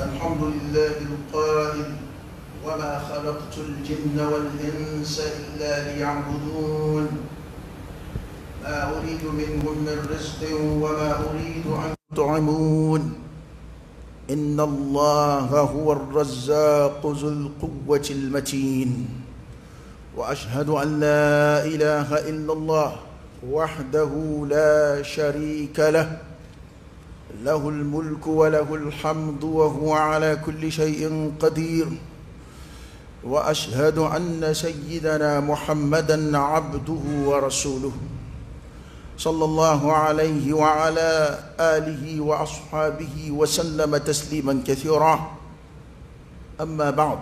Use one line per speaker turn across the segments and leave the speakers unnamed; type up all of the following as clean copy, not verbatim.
الحمد لله القائل وما خلقت الجن والإنس إلا ليعبدون ما أريد منهم من رزق وما أريد أن يطعمون إن الله هو الرزاق ذو القوة المتين. وأشهد أن لا إله إلا الله وحده لا شريك له، له الملك وله الحمد وهو على كل شيء قدير. وأشهد أن سيدنا محمدا عبده ورسوله صلى الله عليه وعلى آله وأصحابه وسلم تسليما كثيرا. أما بعد،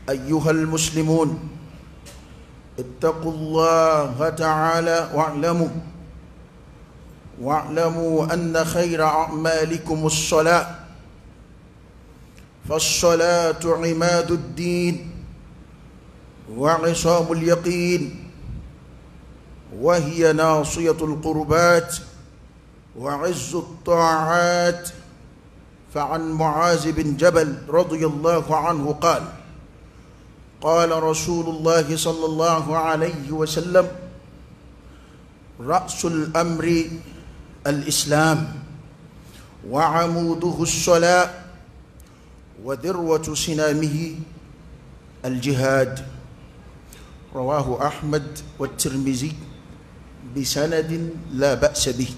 أيها المسلمون، اتقوا الله تعالى واعلموا أن خير أعمالكم الصلاة، فالصلاة عماد الدين وعصام اليقين، وهي ناصية القربات وعز الطاعات. فعن معاذ بن جبل رضي الله عنه قال: قال رسول الله صلى الله عليه وسلم: رأس الأمر الإسلام، وعموده الصلاة، وذروة سنامه الجهاد. رواه أحمد والترمذي بسند لا بأس به.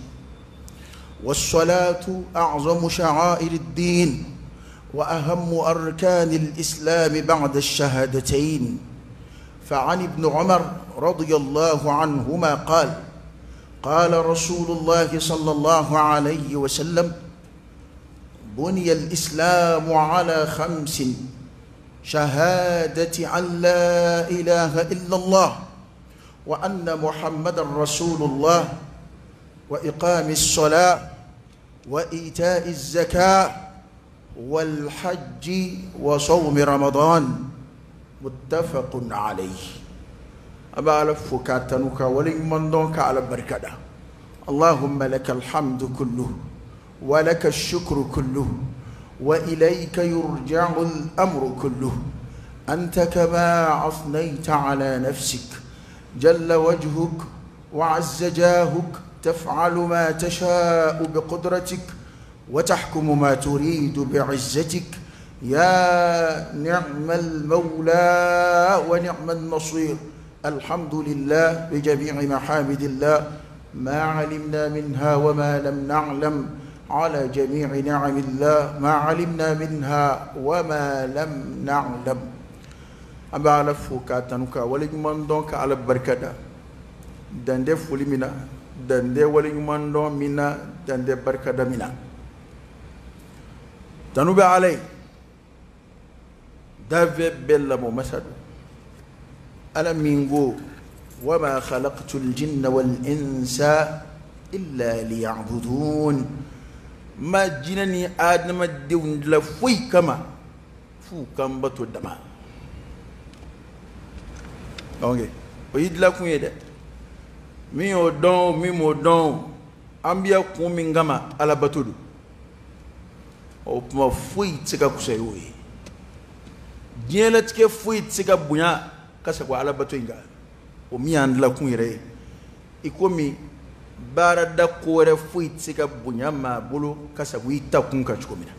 والصلاة أعظم شعائر الدين وأهم أركان الإسلام بعد الشهادتين. فعن ابن عمر رضي الله عنهما قال: قال رسول الله صلى الله عليه وسلم: بني الإسلام على خمس: شهادة أن لا إله إلا الله، وأن محمدا رسول الله، وإقام الصلاة، وإيتاء الزكاة، والحج، وصوم رمضان. متفق عليه. أبا على فكاتنك ولمن على بركة. اللهم لك الحمد كله، ولك الشكر كله، وإليك يرجع الأمر كله. أنت كما أثنيت على نفسك، جل وجهك وعز جاهك، تفعل ما تشاء بقدرتك، وتحكم ما تريد بعزتك. يا نعم المولى ونعم النصير. الحمد لله بجميع محامد الله، ما علمنا منها وما لم نعلم، على جميع نعم الله ما علمنا منها وما لم نعلم. An bɛ Ala fo k'a tanu k'a waleɲuman dɔn ka Ala barikada dan tɛ foli min na, dan tɛ waleɲuman dɔn min na, dan tɛ barikada min na. Tanu bɛ Ala ye, dafɛn bɛɛ lamɔ masa don, Ala min ko wama khalaqtul jinna wal insa illa liya'budun. Ma jinɛ ni adamadenw dilan foyi kama f'u ka n bato dama. Donc o y'i dilan kun ye dɛ. Min y'o dɔn, min m'o dɔn, an bɛ kun min kama Ala bato don. O kuma foyi tɛ se ka kusaya o ye. Diɲɛlatigɛ foyi tɛ se ka bonya ka sago Ala bato in kan. O min y'an dilan kun yɛrɛ ye. I komi baarada ko wɛrɛ foyi tɛ se ka bonya maa bolo ka sago i ta kun kan cogo min na.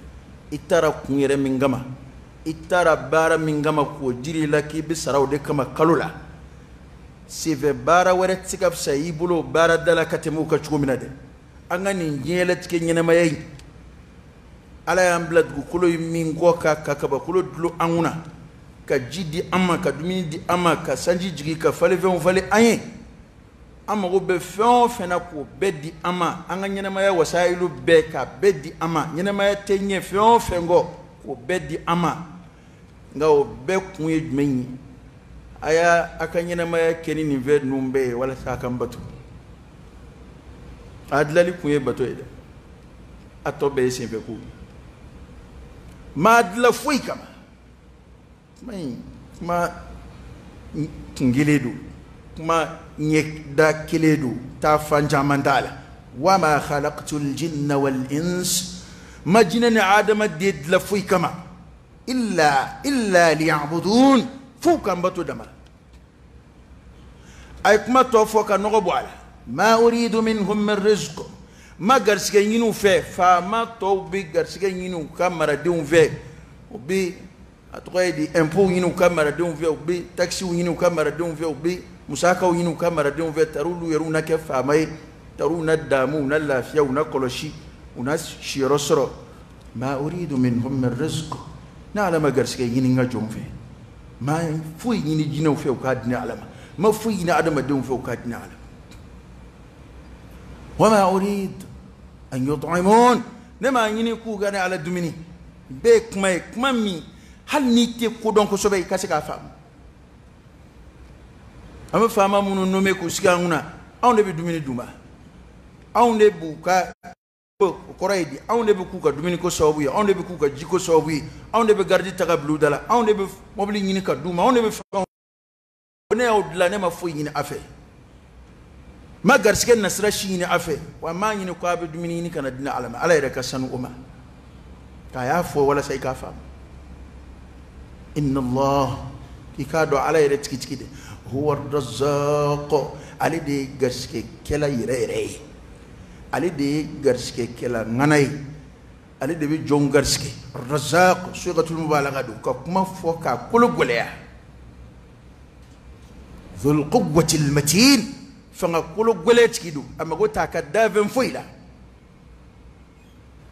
I taara kun yɛrɛ min kama, i taara baara min kama k'o jiri la k'i bɛ sara o de kama kalo la. Senfɛ baara wɛrɛ tɛ se ka fisaya i bolo baarada la ka tɛmɛ o kan cogo min na dɛ. An ka nin diɲɛlatigɛ ɲɛnamaya in, Ala y'an bila dugukolo in min kɔ kan ka kabakolo dulon an kunna, ka ji di an ma, ka dumuni di an ma, ka sanji jigin, ka falenfɛnw falen an ye. An mago bɛ fɛn o fɛn na k'o bɛɛ di an ma. An ka ɲɛnamaya wasayilu bɛɛ k'a bɛɛ di an ma. Ɲɛnamaya tɛ ɲɛ fɛn o fɛn kɔ k'o bɛɛ di an ma. Nka o bɛɛ kun ye jumɛn ye? A y'a a ka ɲɛnamaya kɛ ni nin fɛn ninnu bɛɛ ye walasa a ka n bato. A dilali kun ye bato ye dɛ. A tɔ bɛɛ ye senfɛ ko. Maa dilan foyi kama. Kuma in kuma kun kelen don, kuma ɲɛda kelen don, taa fan caman t'a la. Wama khalaqtul jinna wal ins, Ma jinɛ ni adamaden dilan foyi kama illa liya'budun, f'u ka n bato dama. A ye kuma tɔ fɔ ka nɔgɔ bɔ a la. Ma uridu minhum min rizq, ma garisɛgɛ ɲini u fɛ. Faama tɔw bɛ garisɛgɛ ɲini u ka maradenw fɛ, u bɛ a tɔgɔ ye di impôt ɲini u ka maradenw fɛ, u bɛ taxes ɲini u ka maradenw fɛ, u bɛ musakaw ɲini u ka maradenw fɛ. Tar'olu yɛrɛw na kɛ faama ye, tar'u na daamu, u na lafiya, u na kɔlɔsi, u na siyɔrɔ sɔrɔ. Ma uridu minhum min rizq, ne Ala ma garisɛgɛ ɲini n ka jɔnw fɛ. Ma foyi ɲini jinɛw fɛ u k'a di ne Ala ma, ma foyi ɲini adamadenw fɛ u k'a di ne Ala ma. Wa ma urid an yut'imun, ne m'a ɲini k'u ka ne Ala dumuni. Bɛɛ ye kuma ye, kuma min hali n'i tɛ ko dɔn kosɛbɛ i ka se k'a faamu. An bɛ faama minnu nommé k'u sigi an kunna, anw de bɛ dumuni d'u ma, anw de b'u ka, o kɔrɔ ye di, anw de bɛ k'u ka dumuniko sababu ye, anw de bɛ k'u ka jiko sababu ye, anw de bɛ garidi ta ka bila u da la, anw de bɛ mobili ɲini ka d'u ma, anw de bɛ fɛnw. Ne y'aw dilan, ne ma foyi ɲini a fɛ, ma garisɛgɛ nasira si ɲini a fɛ, wa m'a ɲini ko a bɛ dumuni ɲini ka na di ne Ala ma. Ala yɛrɛ ka sanu o ma, k'a y'a fɔ walasa i k'a faamu. Inna Allah, k'i k'a dɔn Ala yɛrɛ tigitigi de, huwa razzaq, ale de ye garisɛgɛkɛla yɛrɛ yɛrɛ ye, ale de ye garisɛgɛkɛla ŋana ye, ale de bɛ jɔnw garisɛgɛ. Razzaq sigatul mubalaga don, ka kuma fɔ k'a kolo gɛlɛya. Dhul quwwatil matin, fanga kolo gɛlɛn tigi don, a mago t'a ka dafɛn foyi la.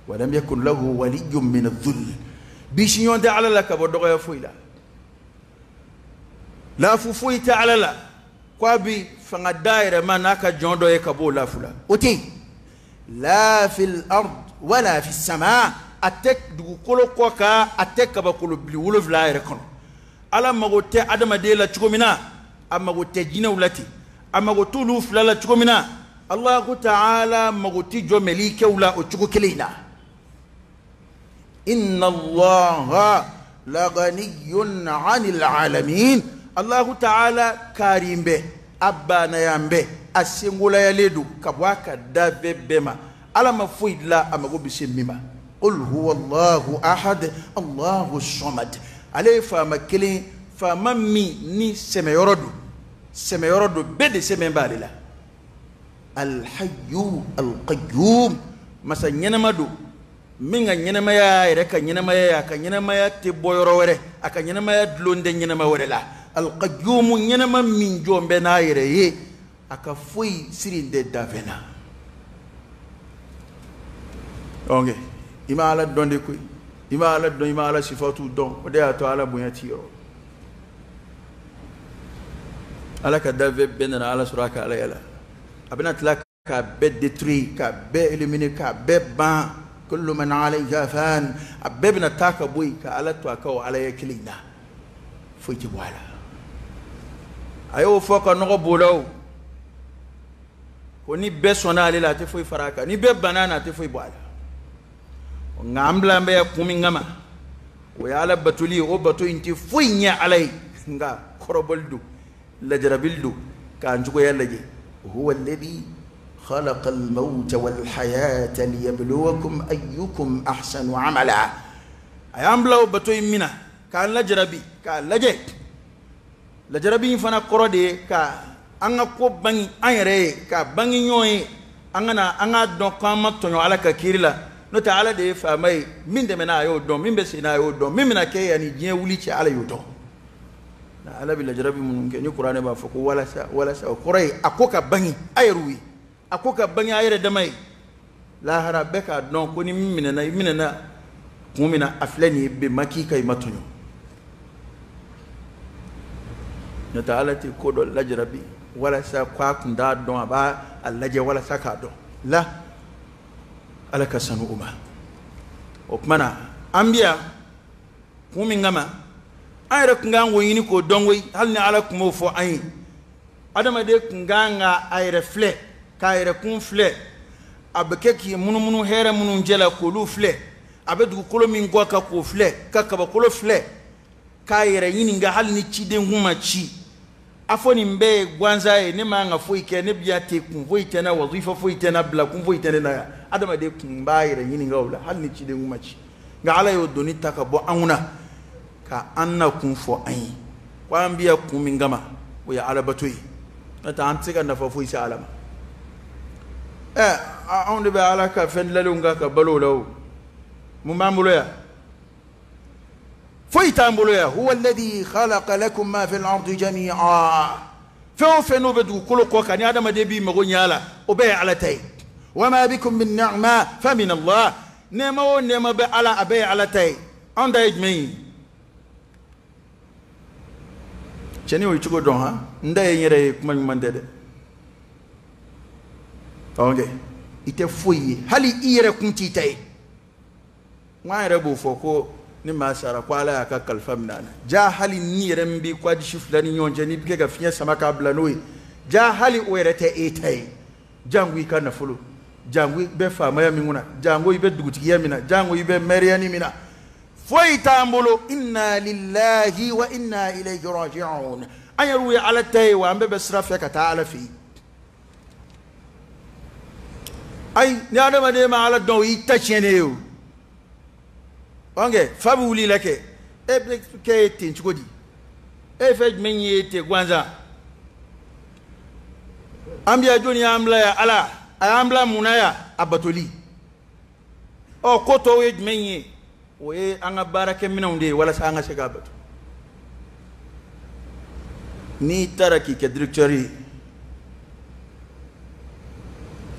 Walam yakun lahu waliyyun min adh-dhull, bisiɲɔgɔn tɛ Ala la ka bɔ dɔgɔya foyi la, laafu foyi tɛ Ala la k'a bi fanga da yɛrɛ ma n'a ka jɔn dɔ ye ka bɔ o laafu la, o tɛ yen. La fil ard wala fis sama, a tɛ dugukolo kɔ kan, a tɛ kabakolo bili 7 yɛrɛ kɔnɔ. Ala mago tɛ adamaden la cogo min na, a mago tɛ jinɛw la ten, a mago t'olu fila la cogo min na, Allahu ta'ala mago tɛ jɔ mɛlikɛw la o cogo kelen in na. Inna Allaha laghaniyyun 'anil 'alamin, Allahu ta'ala karin bɛ, a banayan bɛ, a sengolayalen don ka bɔ a ka dafɛn bɛɛ ma. Ala ma foyi dilan a mago bɛ se min ma. Qul huwa Allahu ahad Allahu samad, ale ye faama kelen, faama min ni sɛmɛyɔrɔ don, sɛmɛyɔrɔ don, bɛɛ de sɛmɛ b'ale la. Alhayyu alqayyum, masa ɲɛnama don min ka ɲɛnamaya yɛrɛ ka ɲɛnamaya ye, a ka ɲɛnamaya tɛ bɔ yɔrɔ wɛrɛ, a ka ɲɛnamaya dulon tɛ ɲɛnama wɛrɛ la. Alqayyum, ɲɛnama min jɔn bɛ n'a yɛrɛ ye, a ka foyi siri tɛ dafɛn na. Ok, i ma Ala dɔn de koyi, i ma Ala dɔn, i ma Ala sifatu dɔn, o de y'a to Ala bonya t'i yɔrɔ. Ala ka dafɛn bɛɛ nana Ala sɔrɔ a ka Alaya la, a bɛna tila k'a bɛɛ détruire, k'a bɛɛ éliminer, k'a bɛɛ ban. Kullu man alayha fan, a bɛɛ bɛna taa ka bɔ yen ka Ala to a ka o Alaya kelen in na, foyi tɛ bɔ a la. A y'o fɔ ka nɔgɔ b'o la o, ko ni bɛɛ sɔnna ale la a tɛ foyi fara a kan, ni bɛɛ banna a na a tɛ foyi bɔ a la. Nka an bila an bɛ kun min kama, o ye Ala batoli ye, o bato in tɛ foyi ɲɛ Ala ye, nka kɔrɔbɔli don, lajarabili don, k'an cogoya lajɛ. Huwa alladhi khalaqa al-mawta wal-hayata liyabluwakum ayyukum ahsanu amala. A y'an bila o bato in min na k'an lajarabi, k'a lajɛ. Lajarabi in fana kɔrɔ de ye ka an ka ko bange an yɛrɛ ye, ka bange ɲɔgɔn ye, an kana an k'a dɔn k'an ma tɔɲɔ Ala ka kiiri la. N'o tɛ Ala de ye faama ye, min tɛmɛna a y'o dɔn, min bɛ sen na a y'o dɔn, min bɛna kɛ yanni diɲɛ wuli cɛ Ala y'o dɔn. Ala bɛ lajarabi minnu kɛ ni kuranɛ b'a fɔ ko walasa walasa, o kɔrɔ ye a ko ka bange a yɛrɛw ye, a ko ka bange a yɛrɛ dama ye. Lahara bɛɛ k'a dɔn ko ni min minɛna, i minɛna kun min na, a filɛ nin ye, bɛn ma k'i kan, i ma tɔɲɔ. N'o tɛ Ala tɛ ko dɔ lajarabi walasa k'a kun t'a dɔn, a b'a lajɛ walasa k'a dɔn la. Ala ka sanu o ma. O tuma na an bɛ yan kun min kama, an yɛrɛ kun kan k'o ɲini k'o dɔn koyi, hali ni Ala kun m'o fɔ an ye. Adamaden kun kan ka a yɛrɛ filɛ, k'a yɛrɛ kun filɛ, a bɛ kɛ k'i munumunu hɛrɛ minnu cɛ la k'olu filɛ, a bɛ dugukolo min kɔ kan k'o filɛ, ka kabakolo filɛ, k'a yɛrɛ ɲininka hali ni ciden kun ma ci. A fɔ nin bɛɛ ye gansan ye, ne man ka foyi kɛ, ne biya tɛ kun foyi tɛ n na, wazifa foyi tɛ n na, bila kun foyi tɛ ne na yan. Adamaden kun b'a yɛrɛ ɲininka o la, hali ni ciden kun ma ci. Nka Ala y'o doni ta ka bɔ an kunna ka an na kun fɔ an ye, ko an biya kun min kama o ye alabato ye, n'o tɛ an tɛ se ka nafa foyi se Ala ma. Ɛ, anw de bɛ Ala ka fɛn dilanlenw kan ka balo o la o, mun b'an bolo yan? Foyi t'an bolo yan. Huwa alladhi khalaqa lakum ma fil ardi jami'a. Fɛn o fɛn n'o bɛ dugukolo kɔ kan, ni adamaden b'i mago ɲɛ a la, o bɛɛ ye Ala ta ye. Wa ma bikum min ni'ma fa min Allah. Nɛɛma o nɛɛma bɛ Ala, a bɛɛ ye Ala ta ye. Anw ta ye jumɛn ye? Cɛnin o ye cogo dɔn han, n da ye n yɛrɛ ye, kuma ɲuman tɛ dɛ. Ɔ i tɛ foyi ye, hali i yɛrɛ kun t'i ta ye. N ko an yɛrɛ b'o fɔ ko ni maa sara ko Ala y'a ka kalifa minɛ a na. Ja hali ni yɛrɛ min b'i kwadisi fila ni ɲɔgɔn cɛ, n'i bɛ kɛ ka fiɲɛ sama k'a bila n'o ye, ja hali o yɛrɛ tɛ e ta ye. Jango i ka nafolo, jango i bɛ faamaya min kunna, jango i bɛ dugutigiya min na, jango i bɛ mɛriyani min na, foyi t'an bolo. Inna lillahi wa inna ilayhi raji'un. An yɛrɛw ye Ala ta ye, wa an bɛɛ bɛ sira fɛ ka taa Ala fɛ yen. Ayi, ni adamaden ma Ala dɔn, o y'i ta tiɲɛnen ye o. Ɔnkɛ fa bɛ wuli la kɛ, e bɛ kɛ ten cogo di? E ye fɛn jumɛn ye ten gansan? An biya jɔnni y'an bila yan? Ala. A y'an bila mun na yan? A batoli. Ɔ, ko tɔw ye jumɛn ye? O ye an ka baarakɛminɛnw de ye walasa an ka se k'a bato. N'i taara k'i kɛ directeur ye,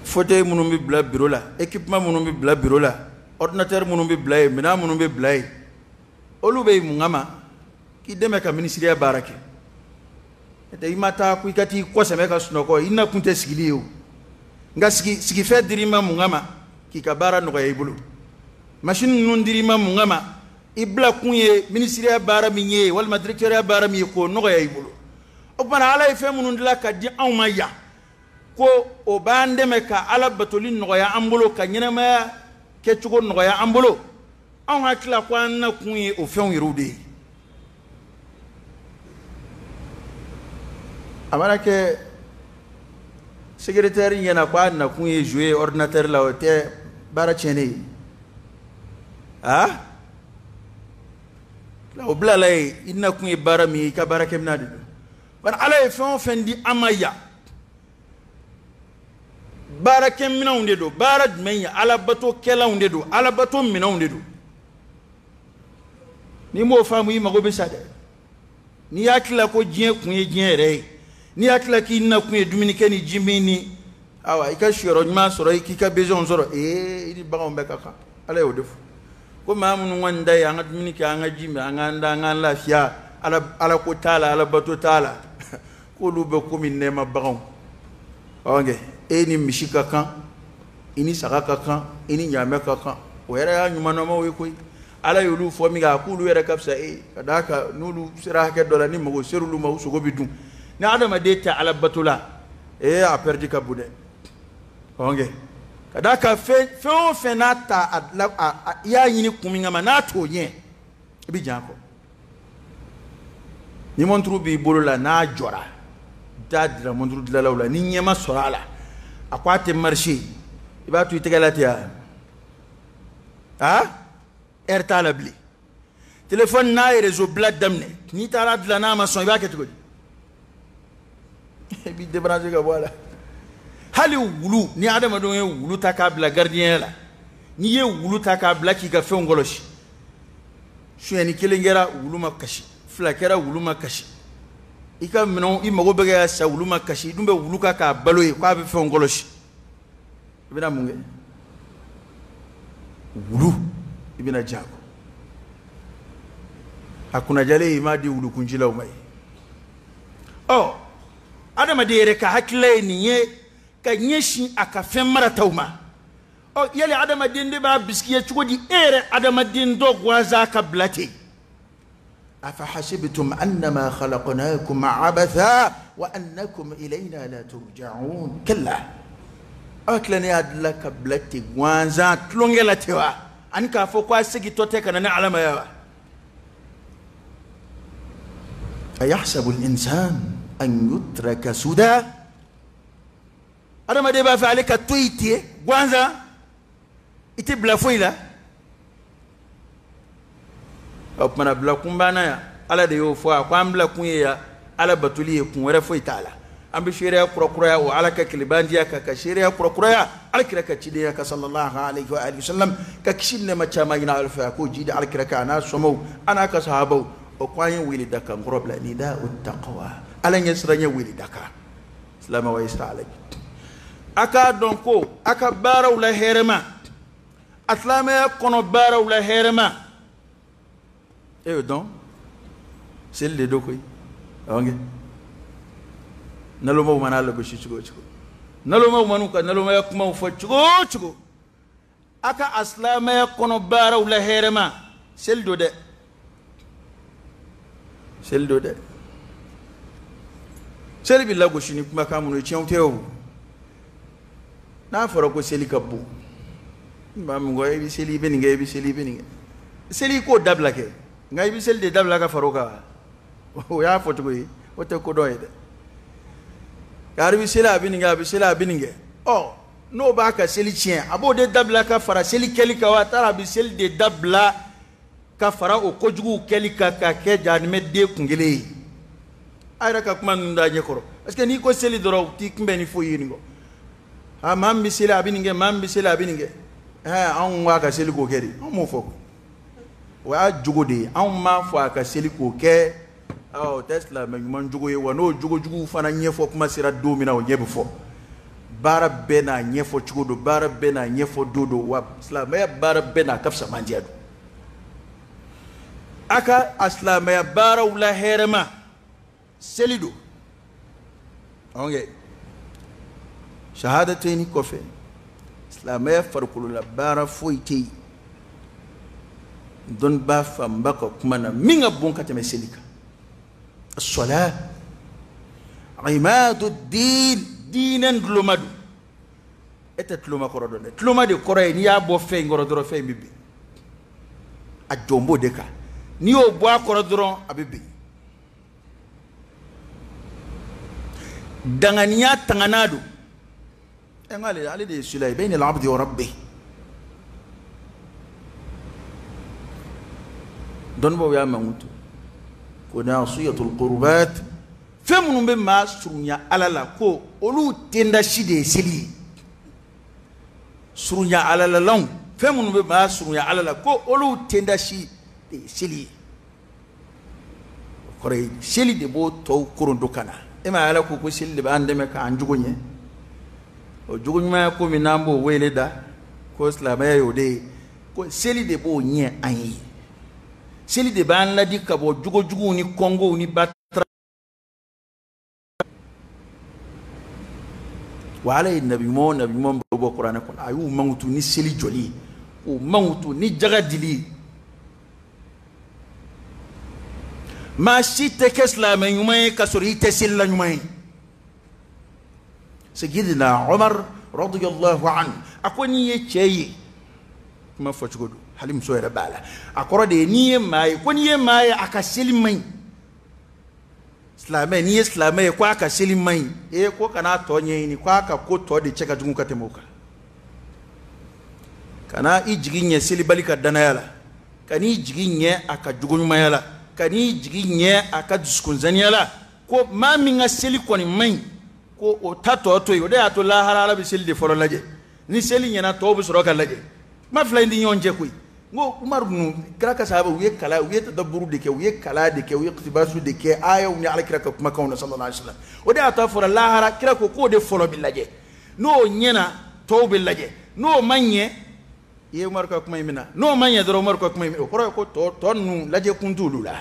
fauteuil minnu bɛ bila bureau la, équipement minnu bɛ bila bureau la, ordinateur minnu bɛ bila yen, minɛn minnu bɛ bila yen, olu bɛ yen mun kama? K'i dɛmɛ ka ministériya baara kɛ. N'o tɛ i ma taa ko i ka t'i kɔ sɛmɛ ka sunɔgɔ, i na kun tɛ sigili ye o. Nka sigifɛn dir'i ma mun kama? K'i ka baara nɔgɔya i bolo. Machine ninnu dir'i ma mun kama? I bila kun ye ministériya baara min ye, walima directeuriya baara min ye, k'o nɔgɔya i bolo. O tuma na Ala ye fɛn minnu dilan ka di anw ma yan, ko o b'an dɛmɛ ka Ala batoli nɔgɔya an bolo, ka ɲɛnamaya kɛcogo nɔgɔya an bolo, anw hakili la ko an na kun ye o fɛnw yɛrɛw de ye. A mana kɛ secrétaire ɲɛna ko a nakun ye jouer ordinateur la, o tɛ baara tiɲɛnen ye. Aa, o bilala yen, i nakun ye baara min ye, i ka baarakɛminɛn de don. Bari Ala ye fɛn o fɛn di an ma yan, baarakɛminɛnw de don. Baara jumɛn ye? Alabatokɛlanw de don, alabato minɛnw de don. N'i m'o faamu, i mago bɛ sa dɛ. N'i y'a tila ko diɲɛ kun ye diɲɛ yɛrɛ ye, n'i y'a tila k'i nakun ye dumunikɛ ni ji min ni awa i ka siyɔrɔ ɲuman sɔrɔ, i k'i ka besoin sɔrɔ, ee, i ni baganw bɛɛ ka kan. Ala y'o de fɔ ko maa minnu kɔni da ye an ka dumuni kɛ, an ka ji min, an k'an da, an k'an lafiya, ala ko t'a la, ala bato t'a la, k'olu bɛ komi nɛɛma baganw. Ɔnkɛ e ni misi ka kan, i ni saga ka kan, i ni ɲaamɛ ka kan, o yɛrɛ y'a ɲumanamaw ye koyi. Ala y'olu fɔ min kɛ, a k'olu yɛrɛ ka fisa e, ka d'a kan n'olu sera hakɛ dɔ la, ni mago ser'olu ma, u sogo bɛ dun. Ni adamaden tɛ ala bato la, ee, a pɛrɛdi ka bon dɛ. Ɔnkɛ ka d'a kan fɛn o fɛn n'a ta a i y'a ɲini kun min kama, n'a t'o ɲɛ, i bɛ jan a kɔ. Ni mɔnturu b'i bolo la, n'a jɔra, t'a dira mɔnturu dilanlaw la, ni ɲɛ ma sɔrɔ a la, a ko a tɛ marché, i b'a to i tɛgɛ la ten wa? Aa, ɛri t'a la bilen. Téléphone n'a ye réseau bila daminɛ, n'i taara dilan n'a ma sɔn, i b'a kɛ cogo di? I b'i débrancher ka bɔ a la. Hali wulu, ni adamadenw ye wulu ta k'a bila gardien la, n'i ye wulu ta k'a bila k'i ka fɛnw kɔlɔsi, sonyɛni kelen kɛra, wulu ma kasi, fila kɛra, wulu ma kasi, i ka minɛnw, i mago bɛ kɛ sa, wulu ma kasi, i dun bɛ wulu kan k'a balo ye k'a bɛ fɛnw kɔlɔsi, i bɛna mun kɛ? Wulu, i bɛna ja kɔ. A kunnajalen, i m'a di wulukuncilaw ma ye. Ɔ, adamaden yɛrɛ ka hakilila ye nin ye, ka ɲɛsin a ka fɛn marataw ma. Ɔ, yali adamaden de b'a bisigiya cogo di? E yɛrɛ adamaden dɔ gansan ka bila ten. Afahasibtum annama khalaqnakum abatha wa annakum ilayna la turja'un. Kalla, aw tila ne y'a dilan ka bila ten gansan tulonkɛ la ten wa, ani k'a fɔ ko a segintɔ tɛ ka na ne Ala ma ya wa? Ayahsabu al-insan an yutraka suda. Adamaden b'a fɛ ale ka to yen ten gansan, i tɛ bila foyi la. O kumana bila kun b'an na yan, Ala de y'o fɔ, a ko an bila kun ye yan Ala batoli ye, kun wɛrɛ foyi t'a la. An bɛ seereya kurakuraya o Ala ka kelebandiya kan, ka seereya kurakuraya Ala kira ka cidenya kan sallallahu alaihi wa alihi wasallam, ka kisi ni nɛɛma caman ɲini Ala fɛ, a k'o jidi Ala kira kan a n'a somɔgɔw a n'a ka sahabaw. O ko an ye wele da kan kɔrɔ bila nida'u taqwa, Ala ɲɛ siran ɲɛ wele da kan. Silamɛw a ye siran Ala ɲɛ, a k'a dɔn ko a ka baaraw la hɛrɛma, a silamɛya kɔnɔ baaraw la hɛrɛma, e y'o dɔn seli de don koyi. Ɔnkɛ nalomaw mana lagosi cogo o cogo, nalomaw man'u ka nalomaya kumaw fɔ cogo o cogo, a ka a silamɛya kɔnɔ baaraw la hɛrɛma seli don dɛ, seli don dɛ. Seli bɛ lagosi ni kumakan minnu ye, tiɲɛw tɛ o. N'a fɔra ko seli ka bon, maa min ko i bɛ seli i bɛ nin kɛ, i bɛ seli i bɛ nin kɛ, seli k'o dabila kɛ, nka i bɛ seli de dabila ka fara o kan, o y'a fɔ cogo ye, o tɛ ko dɔn ye dɛ. Kari bɛ seli a bɛ nin kɛ, a bɛ seli a bɛ nin kɛ, ɔ n'o b'a ka seli tiɲɛ, a b'o de dabila ka fara seli kɛli kan wa? A taara a bɛ seli de dabila ka fara o kojuguw kɛli kan ka kɛ jahanamɛ den kun kelen ye. A yɛrɛ ka kuma ninnu da ɲɛ kɔrɔ, parce que n'i ko seli dɔrɔn u t'i kunbɛn ni foyi ye nin kɔ. A maa min bɛ seli a bɛ nin kɛ, maa min bɛ seli a bɛ nin kɛ, ɛɛ anw k'a ka seli k'o kɛ de, anw m'o fɔ, o y'a jogo de ye, anw m'a fɔ a ka seli k'o kɛ. O tɛ silamɛ ɲuman jogo ye wa, n'o jogo juguw fana ɲɛfɔ kuma sera don min na, o ɲɛ bɛ fɔ. Baara bɛɛ n'a ɲɛfɔ cogo don, baara bɛɛ n'a ɲɛfɔ don don, wa silamɛya baara bɛɛ n'a ka fisamandiya don. A ka a silamɛya baaraw la hɛrɛma seli don. Ɔnkɛ shahadataini kɔfɛ, silamɛya farikolola baara foyi tɛ yen dɔnnibaa fanba ka kuma na min ka bon ka tɛmɛ seli kan. As-salat imadu diin, diinɛ tuloma don. E tɛ tuloma kɔrɔ dɔn dɛ, tuloma de kɔrɔ ye n'i y'a bɔ fɛn in kɔrɔ dɔrɔn fɛn in bɛ bin, a jɔn b'o de kan, n'i y'o bɔ a kɔrɔ dɔrɔn a bɛ bin. Danganiya tangana don. Ɛ n k'ale ale de ye sila ye, bayna al-abdi wa rabbi. Dɔnnibaw y'a mankutu ko nasiyatul qurbat, fɛn minnu bɛ maa surunya Ala la ko olu tendasi de ye seli ye. Surunya Ala la lanw, fɛn minnu bɛ maa surunya Ala la ko olu tendasi de ye seli ye. O kɔrɔ ye seli de b'o tɔw korondo ka na. E ma Ala ko ko seli de b'an dɛmɛ k'an jogo ɲɛ. O jogo ɲumanya ko min n'an b'o wele da ko silamɛya y'o de ye, ko seli de b'o ɲɛ an ye. Seli de b'an ladi ka bɔ jogo juguw ni kɔngow ni batara. Wa Ala ye nabi ɲuman o nabi ɲuman bɔ kuranɛ kɔnɔ, a y'u mankutu ni seli jɔli ye, k'u mankutu ni jaga dili ye. Maa si tɛ kɛ silamɛ ɲuman ye ka sɔrɔ i tɛ selila ɲuman ye. Sayyidina Umar radiyallahu anhu a ko n'i ye cɛ ye, kuma fɔ cogo don, hali muso yɛrɛ b'a la, a kɔrɔ de ye n'i ye maa ye, ko n'i ye maa ye a ka seli man ɲi, silamɛ, n'i ye silamɛ ye ko a ka seli man ɲi, ee ko kana tɔ ɲɛɲini, ko a ka ko tɔ de cɛ ka jugu ka tɛmɛ o kan. Kana i jigi ɲɛ selibali ka danaya la, kan'i jigi ɲɛ a ka jogoɲumanya la, kan'i jigi ɲɛ a ka dusukunsaniya la, ko maa min ka seli kɔni man ɲi, ko o ta tɔ to yen. O de y'a to lahara Ala bɛ seli de fɔlɔ lajɛ, ni seli ɲɛna tɔw bɛ sɔrɔ ka lajɛ. Kuma fila in tɛ ɲɔgɔn cɛ koyi. N ko Umaru ninnu kira ka sahaba, u ye kala, u ye tadabburu de kɛ, u ye kala de kɛ, u ye iqtibasu de kɛ ayaw ni Ala kira ka kumakanw na sallallahu alaihi wasallam. O de y'a to a fɔra lahara kira ko k'o de fɔlɔ bɛ lajɛ, n'o ɲɛna tɔw bɛ lajɛ, n'o ma ɲɛ, i ye Umaru ka kuma in minɛ, n'o ma ɲɛ dɔrɔn Umaru ka kuma in minɛ, o kɔrɔ ye ko tɔ ninnu lajɛ kun t'olu la.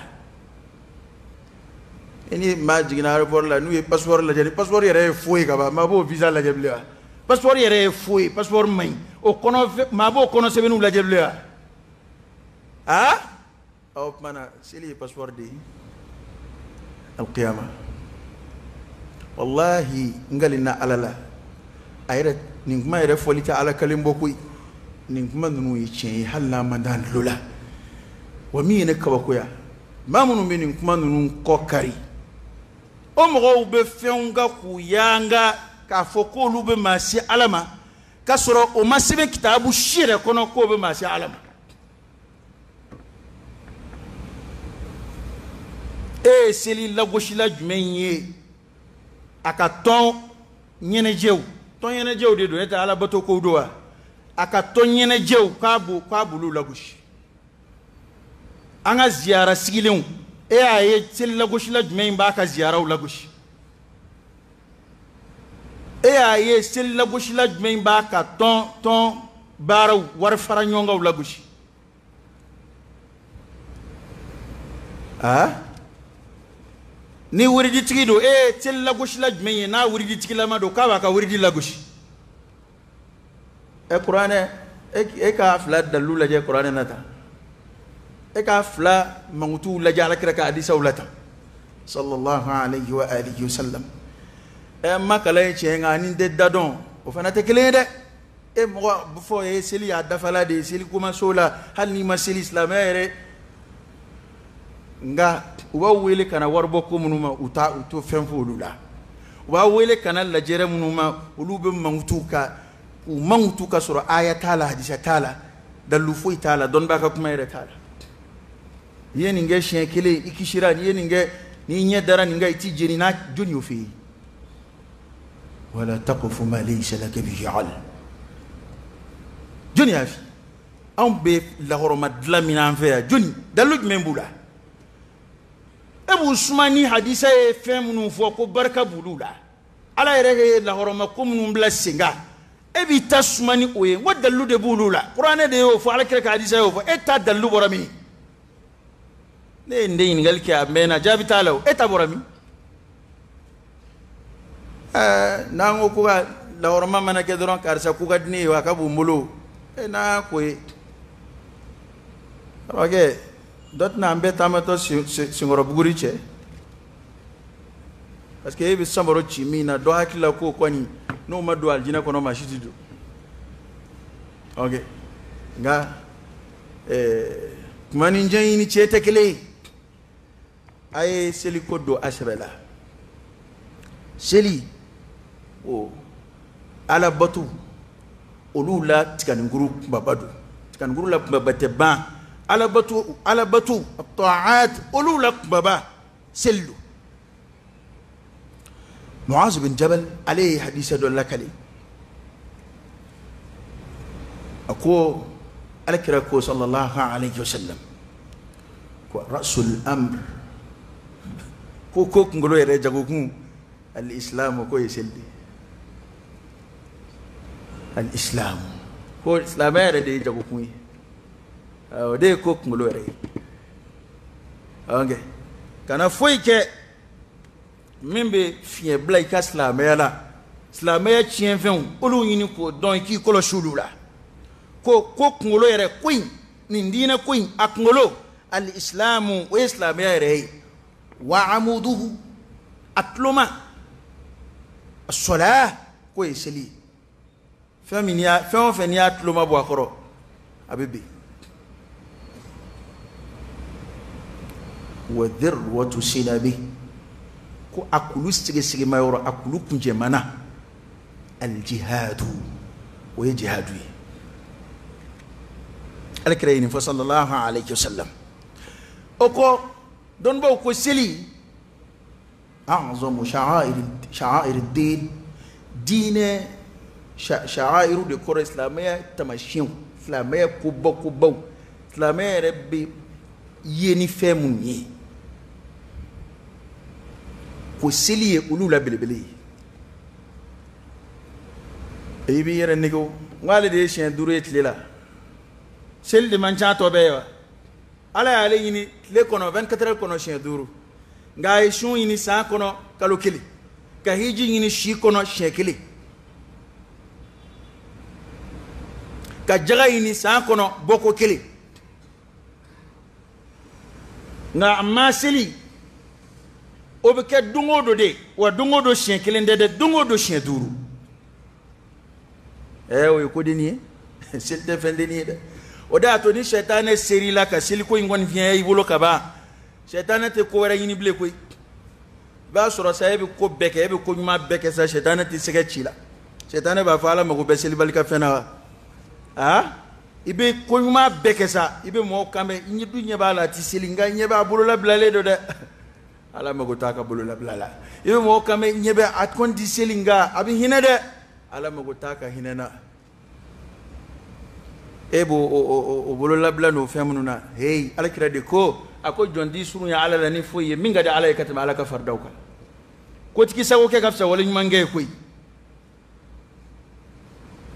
E ni maa jiginna aéroport la, n'u ye passeport lajɛ, ni passeport yɛrɛ ye faux ye ka ban, maa b'o visa lajɛ bilen wa? Passeport yɛrɛ ye faux ye, passeport man ɲi, o kɔnɔ maa b'o kɔnɔ sɛbɛnniw lajɛ bilen wa? Aa, o tuma na seli ye passeport de ye alqiyama. Wallahi n kalenna Ala la, a yɛrɛ nin kuma yɛrɛ fɔli tɛ Ala kalen bɔ koyi. Nin kuma ninnu ye tiɲɛ ye hali n'a man d'an tulo la. Wa min ye ne kabakoya, maa minnu bɛ nin kuma ninnu kɔ kari, O mɔgɔw bɛ fɛnw kan k'u yanga k'a fɔ k'olu bɛ maa se Ala ma, k'a sɔrɔ o ma sɛbɛn kitabu si yɛrɛ kɔnɔ k'o bɛ maa se Ala ma. E ye seli lagosila jumɛn ye a ka tɔn ɲɛnajɛw, tɔn ɲɛnajɛw de don, e tɛ alabato kow don wa? A ka tɔn ɲɛnajɛw k'a b'olu lagosi. An ka ziyara sigilenw, e y'a ye seli lagosila jumɛn b'a ka ziyaraw lagosi? E y'a ye seli lagosila jumɛn b'a ka tɔn baaraw wari fara ɲɔgɔn kanw lagosi? Aa, ni wuriditigi don, e ye seli lagosila jumɛn ye n'a wuriditigilama don k'a b'a ka wuridi lagosi? E kuranɛ, e k'a fila dalilu lajɛ kuranɛ na tan, e k'a fila mankutuw lajɛ alakira ka hadisaw la tan sallallahu alayhi wa alihi wa sallam. Ɛ ma kalan ye tiɲɛ, nka ni tɛ da dɔn o fana tɛ kelen ye dɛ. E mɔgɔ fɔ ye seli y'a dafala de ye, seli ko ma s'o la, hali n'i ma seli silamɛya yɛrɛ. Nka u b'a wele ka na waribɔ ko minnu ma, u t'a u to fɛn fɔ olu la. U b'a wele ka na lajɛrɛ minnu ma, olu bɛ mankutu ka u mankutu ka sɔrɔ aya t'a la, hadisa t'a la, dalilu foyi t'a la, dɔnnibaa ka kuma yɛrɛ t'a la. N'i ye nin kɛ siɲɛ kelen, i kisira. N'i ye nin kɛ, n'i ɲɛ dara nin kan, i t'i jeni n'a jɔni y'o f'i ye? Wala taqfu ma laysa laka bihi ilm. Jɔni y'a f'i ye? Anw bɛ lahɔrɔma dilan min an fɛ yan, jɔni dalilu jumɛn b'u la? E b'u suma ni hadisa ye fɛn minnu fɔ ko barika b'olu la, Ala yɛrɛ ye lahɔrɔma ko minnu bila sen kan, e b'i ta suma ni o ye. N ko dalilu de b'olu la, kuranɛ de y'o fɔ, Ala kira ka hadisa y'o fɔ, e ta dalilu bɔra min? Ne ye nin de ɲininkali kɛ a mɛnna, jaabi t'a la o. E ta bɔra min? Ɛɛ, n'an ko ko ka lahɔrɔma mana kɛ dɔrɔn karisa ko ka di ne ye a ka bon n bolo, e n'a ko ye karamɔgɔkɛ, dɔ tɛna an bɛɛ taamatɔ senkɔrɔ buguri cɛ, parce que e bɛ samaro ci min na, dɔ hakili la k'o kɔni n'o ma don alijinɛ kɔnɔ maa si tɛ don. Ok, nka kuma ni ɲɛɲini cɛ tɛ kelen ye. A ye seliko don a sɛbɛ la. Seli o alabato olu la tiganinkuru kunbaba don, tiganinkuru la kunbaba tɛ ban. Alabato, alabato taat olu la kunbaba seli don. Muaz bin Jabal ale ye hadisa dɔ lakale, a ko alakira ko sallallahu alayhi wa sallam ko rasul amr, ko kunkolo yɛrɛ jagokun al-islam, ko ye seli de. Al-islam ko silamɛya yɛrɛ de ye jagokun ye, o de ye ko kunkolo yɛrɛ ye. Ok, kana foyi kɛ min bɛ fiɲɛ bila i ka silamɛya la, silamɛya tiɲɛfɛnw olu ɲini k'o dɔn, i k'i kɔlɔsi olu la. Ko kunkolo yɛrɛ ko in, nin diinɛ ko in a kunkolo al-islamu, o ye silamɛya yɛrɛ ye. Wa amuduhu, a tuloma as-salah, k'o ye seli ye. Fɛn min y'a, fɛn o fɛn n'i y'a tuloma bɔ a kɔrɔ, a bɛ bin. Wa dhirwatu sinabi, ko a kulu sigisigima yɔrɔ, a kulu kuncɛmana aljihadu, o ye jihadu ye. Alakira ye nin fɔ sallallahu alayhi wa sallam. O kɔ dɔnnibaw ko seli a'zamu sha'air ad-din, diinɛ sha'airu de kɔrɔ silamɛya taamasiyɛnw, silamɛya koba kobaw, silamɛya yɛrɛ bɛ ye ni fɛn minnu ye, ko seli ye olu la belebele ye. I b'i yɛrɛ nege o, n ko ale de ye siɲɛ 5 ye tile la, seli de man ca tɔ bɛɛ ye wa? Ala y'ale ɲini tile kɔnɔ 24 heures kɔnɔ siɲɛ 5, nka a ye sun ɲini san kɔnɔ kalo 1, ka hiji ɲini si kɔnɔ siɲɛ 1, ka jaga ɲini san kɔnɔ bɔko 1. Nka a ma seli o bɛ kɛ don o don de, wa don o don siɲɛ 1 tɛ dɛ, don o don siɲɛ 5. Ɛɛ, o ye kodenni ye, seli tɛ fɛn denni ye dɛ. O de y'a to ni sɛtanɛ ser'i la ka seliko in kɔni fiɲɛ i bolo ka ban, sɛtanɛ tɛ ko wɛrɛ ɲini bilen koyi. I b'a sɔrɔ sa, e bɛ ko bɛɛ kɛ, e bɛ ko ɲuman bɛɛ kɛ sa, sɛtanɛ tɛ sɛgɛ ci la. Sɛtanɛ b'a fɔ Ala mago bɛ selibali ka fɛn na wa? Aa, i bɛ ko ɲuman bɛɛ kɛ sa, i bɛ mɔgɔw kan mɛn, i dun ɲɛ b'a la, a tɛ seli, nka ɲɛ b'a bololabilalen don dɛ. Ala mago t'a ka bololabila la. I bɛ mɔgɔw kan mɛn, ɲɛ bɛ a kɔni tɛ seli, nka a bɛ hinɛ dɛ. Ala mago t'a ka hinɛ na. E b'o o bololabila n'o fɛn minnu na, heyi, Ala kira de ko, a ko jɔn t'i surunya Ala la ni foyi ye min ka di Ala ye ka tɛmɛ Ala ka faridaw kan. Kotigi sago kɛ ka fisa waleɲumankɛ ye koyi.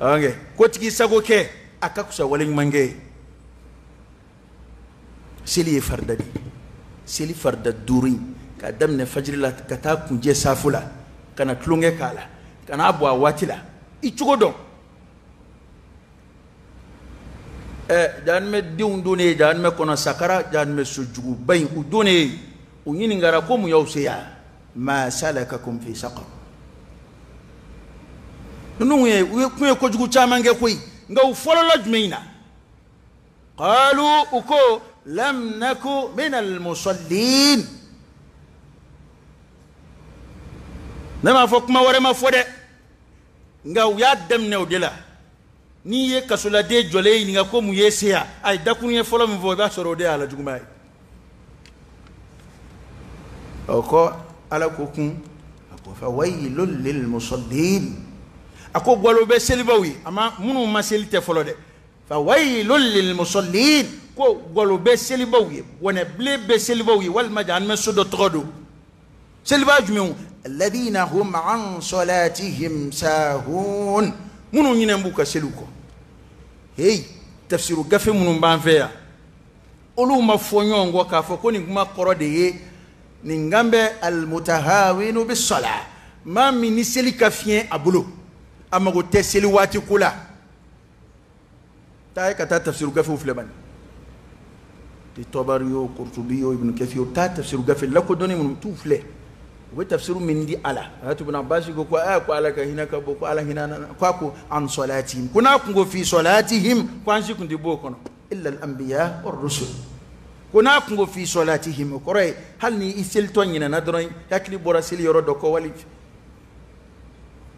Ɔnkɛ, kotigi sago kɛ a ka fisa waleɲumankɛ ye. Seli ye farida de ye. Seli farida 5 in, k'a daminɛ fajiri la ka taa kuncɛ saafo la, ka na tulonkɛ k'a la, ka n'a bɔ a waati la, i cogo dɔn. Jahanamɛ denw donnen ye jahanamɛ kɔnɔ, sakara jahanamɛ sojuguba in, u donnen ye, u ɲininkara ko mun y'aw se yan? Ma salakakum fi saqar. Ninnu ye, u ye kun ye kojugu caman kɛ koyi, nka u fɔlɔla jumɛn in na? Qalu, u ko lam naku min almusallin. Ne m'a fɔ kuma wɛrɛ ma fɔ dɛ, nka u y'a daminɛ o de la. N'i ye kasoladen jɔlen ɲininka ko mun ye se yan, a ye dakuruɲɛ fɔlɔ min fɔ, i b'a sɔrɔ o de y'a la juguman ye. O kɔ Ala ko kun, a ko fa waylun lil musallin. A ko galo bɛ selibaw ye, a ma minnu ma seli tɛ fɔlɔ dɛ. Fa waylun lil musallin, ko galo bɛ selibaw ye, bɔnɛbilen bɛ selibaw ye, walima jahanamɛ so dɔ tɔgɔ don. Seliba jumɛnw? Alladhina hum an salatihim sahun, minnu ɲinɛ b'u ka seliw kɔ. Hey, tafsiru gafe minnu b'an fɛ yan, olu ma fɔ ɲɔgɔn kɔ k'a fɔ ko nin kuma kɔrɔ de ye nin kan bɛ almutahawinu bis-salah, maa min ni seli ka fiɲɛ a bolo, a mago tɛ seli waati ko la. Taa ye ka taa tafsiru gafew filɛ bani, Tabari o, Kurtubi o, Ibn Kathir o, taa tafsiru gafe lakodɔnni minnu t'u filɛ, u bɛ tafsiru min di a la. Hayatu ibn Abbas ko ko ko Ala ka hinɛ ka bon, ko Ala hinɛ na, ko a ko an salatihim, ko n'a kun ko fi salatihim, ko an si kun tɛ bɔ o kɔnɔ, illa al-anbiya war rusul. Ko n'a kun ko fi salatihim, o kɔrɔ ye hali ni i selitɔ ɲinɛna dɔrɔn, hakili bɔra seli yɔrɔ dɔ kɔ, wali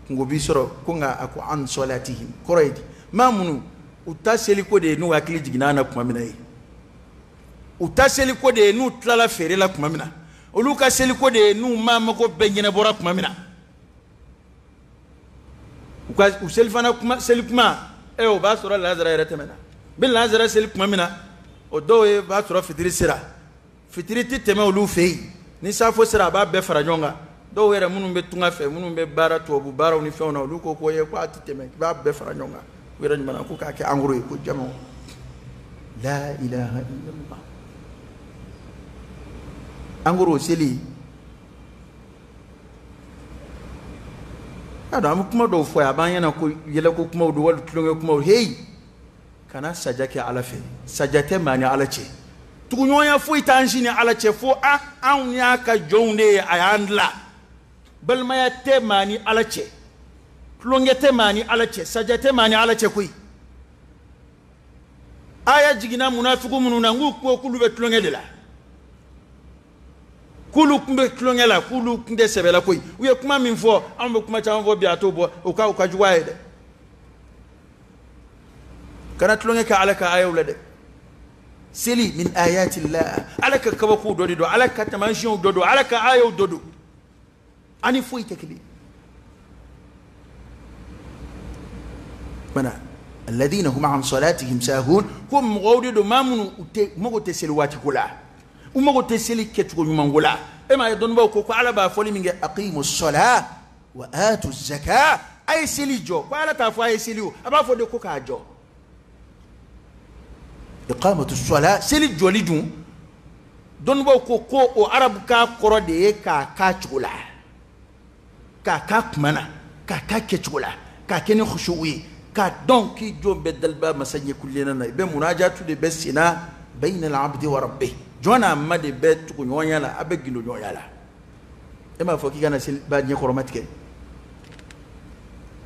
kungo b'i sɔrɔ, ko nka a ko an salatihim, kɔrɔ ye di, maa minnu u ta seliko de ye n'u hakili jiginna na tuma min na ye, u ta seliko de ye n'u tilala feere la tuma min na, olu ka seliko de ye n'u maa mago bɛɛ ɲɛnabɔra tuma min na, u ka u selifana kuma, seli kuma, o b'a sɔrɔ lazara yɛrɛ tɛmɛna. N bɛ lazara seli tuma min na, o dɔw ye b'a sɔrɔ fitiri sera, fitiri tɛ tɛmɛ olu fɛ yen, ni safo sera a b'a bɛɛ fara ɲɔgɔn kan. Dɔw yɛrɛ minnu bɛ tunga fɛ, minnu bɛ baara tubabu baaraw ni fɛnw na, olu ko ko ye ko a tɛ tɛmɛ, i b'a bɛɛ fara ɲɔgɔn kan. U yɛrɛ ɲuman ko k'a kɛ angoro ye, ko jama. La ilaha illallah. Angoro seli. Y'a dɔn an bɛ kuma dɔw fɔ yan, a b'an ɲɛna ko yɛlɛko kumaw don wali tulonkɛ kumaw. Heyi, kana saja kɛ Ala fɛ. Saja tɛ maa ni Ala cɛ. Tuguɲɔgɔnya foyi t'an si ni Ala cɛ fo anw y'a ka jɔnw de ye, a y'an dilan. Balimaya tɛ maa ni Ala cɛ. Tulonkɛ tɛ maa ni Ala cɛ. Saja tɛ maa ni Ala cɛ koyi. Aya jiginna munafiku minnu na, n k'u ko k'olu bɛ tulonkɛ de la, k'olu tun bɛ tulonkɛ la, k'olu tun tɛ sɛbɛ la koyi. U ye kuma min fɔ, anw bɛ kuma caman fɔ bi, a t'o bɔ, o ka jugu a ye dɛ. Kana tulonkɛ kɛ Ala ka ayaw la dɛ. Seli min ayatillah, Ala ka kabakow dɔ de don, Ala ka taamasiyɛnw dɔ don, Ala ka ayaw dɔ don, ani foyi tɛ kelen. Mana alladhina hum an salatihim sahun, ko mɔgɔw de don maa minnu u tɛ mago tɛ seli waati ko la, u mago tɛ seli kɛcogo ɲuman ko la. E m'a ye dɔnnibaaw ko ko Ala b'a fɔli min kɛ aqimu ssalah wa atu zaka, a ye seli jɔ. Ko Ala t'a fɔ a ye seli o, a b'a fɔ de ko k'a jɔ. Iqamatu ssalah, seli jɔli dun, dɔnnibaaw ko ko o arabukan kɔrɔ de ye k'a k'a cogo la, k'a k'a kuma na, k'a k'a kɛcogo la, k'a kɛ ni khushu ye, k'a dɔn k'i jɔn bɛ daliba masa ɲɛkulenna na, i bɛ munajatu de bɛ senna bayna al-abdi wa rabbih, jɔn n'a ma de bɛ tuguɲɔgɔnya la, a bɛ gindo ɲɔgɔnya la. E m'a fɔ k'i kana seliba ɲɛkɔrɔma tigɛ.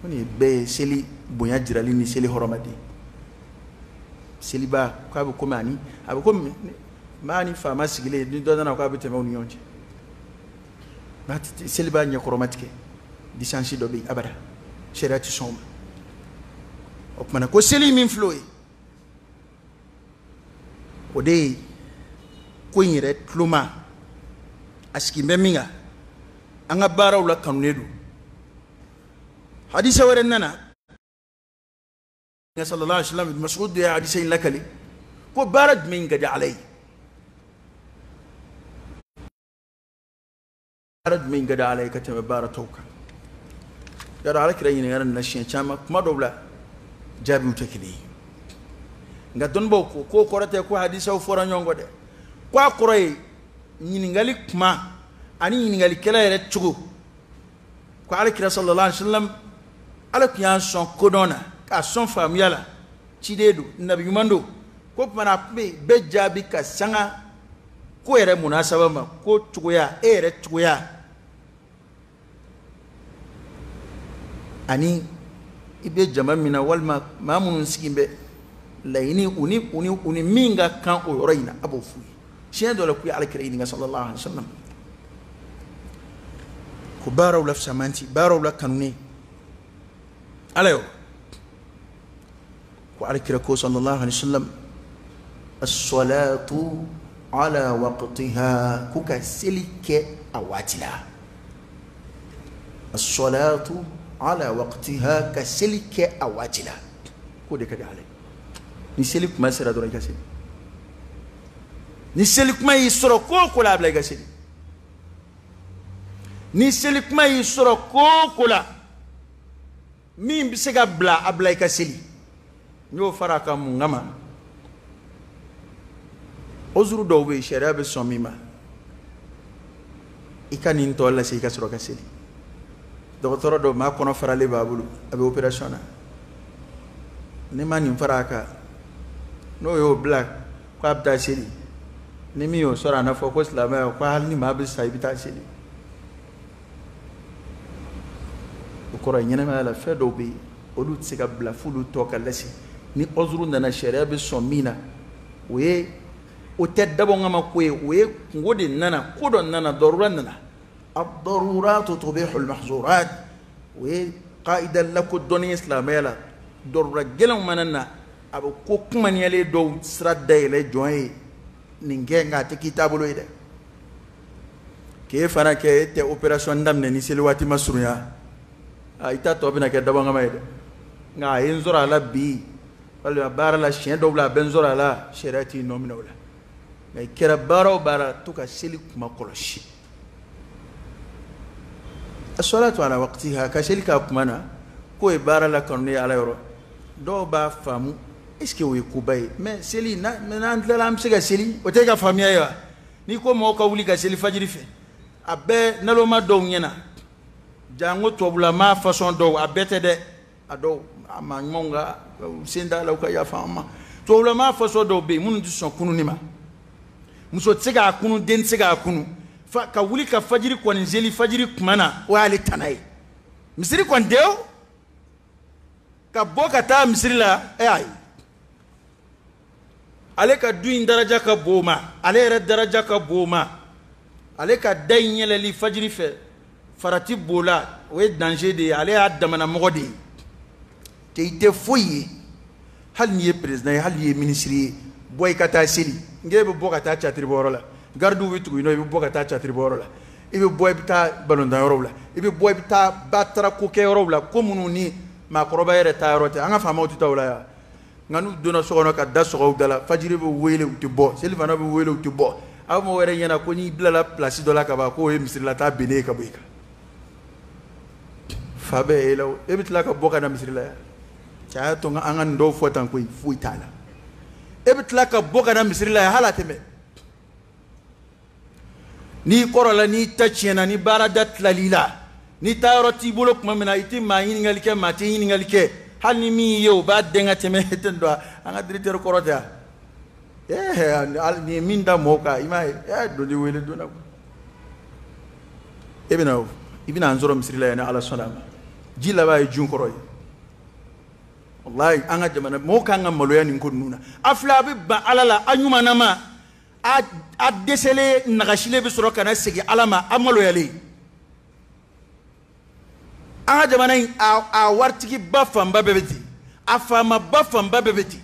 Ko nin bɛɛ ye seli bonya jirali ni seli hɔrɔma de ye. Seliba k'a bɛ komi ani a bɛ komi maa ni faama sigilen, ni dɔ nana k'a bɛ tɛmɛ u ni ɲɔgɔn cɛ. Seli b'a ɲɛkɔrɔma tigɛ distance dɔ bɛ yen abada sariya tɛ sɔn o ma. O kumana ko seli min filɛ o ye, o de ye ko in yɛrɛ tuloma, a sigin bɛ min kan, an ka baaraw la kanunen don. Hadisa wɛrɛ nana sallallahu alaihi wasallam, Mas'ud ye hadisa in lakali ko baara jumɛn ka di Ala ye, baara jumɛn ka di Ala ye ka tɛmɛ baara tɔw kan. Yɔrɔ Ala kira ɲininkara nin na siɲɛ caman, kuma dɔw la jaabiw tɛ kelen ye. Nka dɔnnibaw ko k'o kɔrɔ tɛ ko hadisaw fɔra ɲɔgɔn kɔ dɛ, ko a kɔrɔ ye ɲininkali kuma ani ɲininkalikɛla yɛrɛ cogo. Ko Ala kira sallallahu alaihi wasallam, Ala tun y'a sɔn kodɔn na, k'a sɔn faamuya la, ciden don, nabi ɲuman don, ko tuma a tun bɛ bɛɛ jaabi ka sanga ko yɛrɛ munasaba ma, ko cogoya, e yɛrɛ cogoya ani i bɛ jama min na walima maa minnu sigilen bɛ laɲini u ni min ka kan o yɔrɔ in na, a b'o f'u ye. Siɲɛ dɔ la k'u ye Ala kira ɲininka sallallahu alaihi wasallam ko baaraw la fisamanti, baaraw la kanunen Ala y'o ko Ala kira ko sallallahu alaihi wasallam, as-salatu ala waqtiha, ko ka seli kɛ a waati la. As-salatu ala waqtiha, ka seli kɛ a waati la, k'o de ka di Ala ye. Ni seli kuma sera dɔrɔn i ka seli, ni seli kuma y'i sɔrɔ ko o ko la, a bila i ka seli. Ni seli kuma y'i sɔrɔ ko o ko la min bɛ se ka bila, a bila i ka seli. N y'o fara a kan mun kama? Ozuru dɔw bɛ yen sariya bɛ sɔn min ma, i ka nin tɔ lase i ka sɔrɔ ka seli. Dɔgɔtɔrɔ dɔw maa kɔnɔ faralen b'a bolo, a bɛ opération na, n'i ma nin fara a kan, n'o y'o bila k'a bɛ taa seli, ni min y'o sɔrɔ a n'a fɔ ko silamɛya ko hali ni maa bɛ sa i bɛ taa seli. O kɔrɔ ye ɲɛnamaya la fɛn dɔw bɛ yen olu tɛ se ka bila f'olu tɔ ka lase. Ni ozuru nana sariya bɛ sɔn min na, o ye o tɛ dabɔ kama ko ye, o ye kungo de nana, ko dɔ nana, darura nana. Ad-daruratu tubihu al-mahzurat, o ye qaida lakodɔnnen ye silamɛya la. Darura gɛlɛnw mana na, a bɛ ko kumaniyalen dɔw sira dayɛlɛ jɔn ye nin kɛ, nka a tɛ k'i taabolo ye dɛ. K'e fana kɛ e tɛ opération daminɛ ni seli waati ma surunya, a i ta tɔ bɛna kɛ dabɔkama ye dɛ. Nka a ye n sɔrɔ a la bi, walima baara la siɲɛ dɔw la a bɛ n sɔrɔ a la, sariya t'i nɔ minɛ o la. Nka i kɛra baara o baara, to ka seli kuma kɔlɔsi. As-salatu ala waqtiha, ka seli k'a kuma na, k'o ye baara la kanu ye Ala yɔrɔ. Dɔw b'a faamu est ce que o ye koba ye, mais seli n'an tilala an bɛ se ka seli, o tɛ ka faamuya ye wa? N'i ko mɔgɔw ka wuli ka seli fajiri fɛ, a bɛɛ naloma dɔw ɲɛna, janko tubabulama façon dɔw, a bɛɛ tɛ dɛ, a dɔw a maa ɲumanw ka u sen t'a la, u ka yafa an ma. Tubabulama façon dɔw bɛ yen minnu tɛ sɔn kununi ma, muso tɛ se k'a kunu, den tɛ se k'a kunu, ka wuli ka fajiri kɔni seli fajiri kuma na, o y'ale tana ye. Misiri kɔni tɛ o, ka bɔ ka taa misiri la, e ayi, ale ka du in daraja ka bon o ma, ale yɛrɛ daraja ka bon o ma, ale ka da in yɛlɛli fajiri fɛ farati b'o la, o ye danger de ye, ale y'a damana mɔgɔ de ye. Tɛ i tɛ foyi ye, hali n'i ye président ye, hali n'i ye ministre ye, bɔ i ka taa seli. N k'e bɛ bɔ ka taa catiribɔyɔrɔ la, gardiw bɛ tugu i nɔ, i bɛ bɔ ka taa catiribɔyɔrɔ la, i bɛ bɔ i bɛ taa balontan yɔrɔw la, i bɛ bɔ i bɛ taa batara kokɛyɔrɔw la, ko minnu ni maakɔrɔba yɛrɛ taa yɔrɔ tɛ. An ka faamaw tɛ taa o la yan. Nka n'u donna so kɔnɔ ka da sɔgɔ u da la, fajiri bɛ wele u tɛ bɔ, selifana bɛ wele u tɛ bɔ. Aw mɔgɔ wɛrɛ ɲɛna ko n'i bilala place dɔ la ka ban, k'o ye misirila taa binnen ye ka bɔ i kan. Fa bɛ e la o, e bɛ tila ka bɔ ka na misiri la yan. Cɛ a y'a to an ka nin dɔw fɔ tan koyi, foyi t'a la. E bɛ tila ka bɔ ka na misiri la yan, hali a tɛ mɛn. N'i kɔrɔla, n'i ta tiɲɛna, ni baarada tilal'i la, ni taayɔrɔ t'i bolo tuma min na, i tɛ maa ɲininkali kɛ, maa tɛ ɲininkali kɛ, hali ni min y'i ye o b'a dɛn ka tɛmɛ e tɛ nin dɔn. An ka directeur kɔrɔ tɛ yan, hali ni ye min da mɔgɔw kan, i m'a ye, dɔ de wele donna, e bɛna o, i bɛna an sɔrɔ misiri la yan ni Ala sɔnna a ma. Ji laban ye jun kɔrɔ ye. Walayi, an ka jamana mɔgɔw k'an ka maloya nin ko ninnu na. A filɛ, a bɛ ban Ala la, a ɲumanama, a dɛsɛlen nagasilen bɛ sɔrɔ ka na segin Ala ma, a maloyalen. An ka jamana in a waritigiba fanba bɛɛ bɛ ten, a faamaba fanba bɛɛ bɛ ten.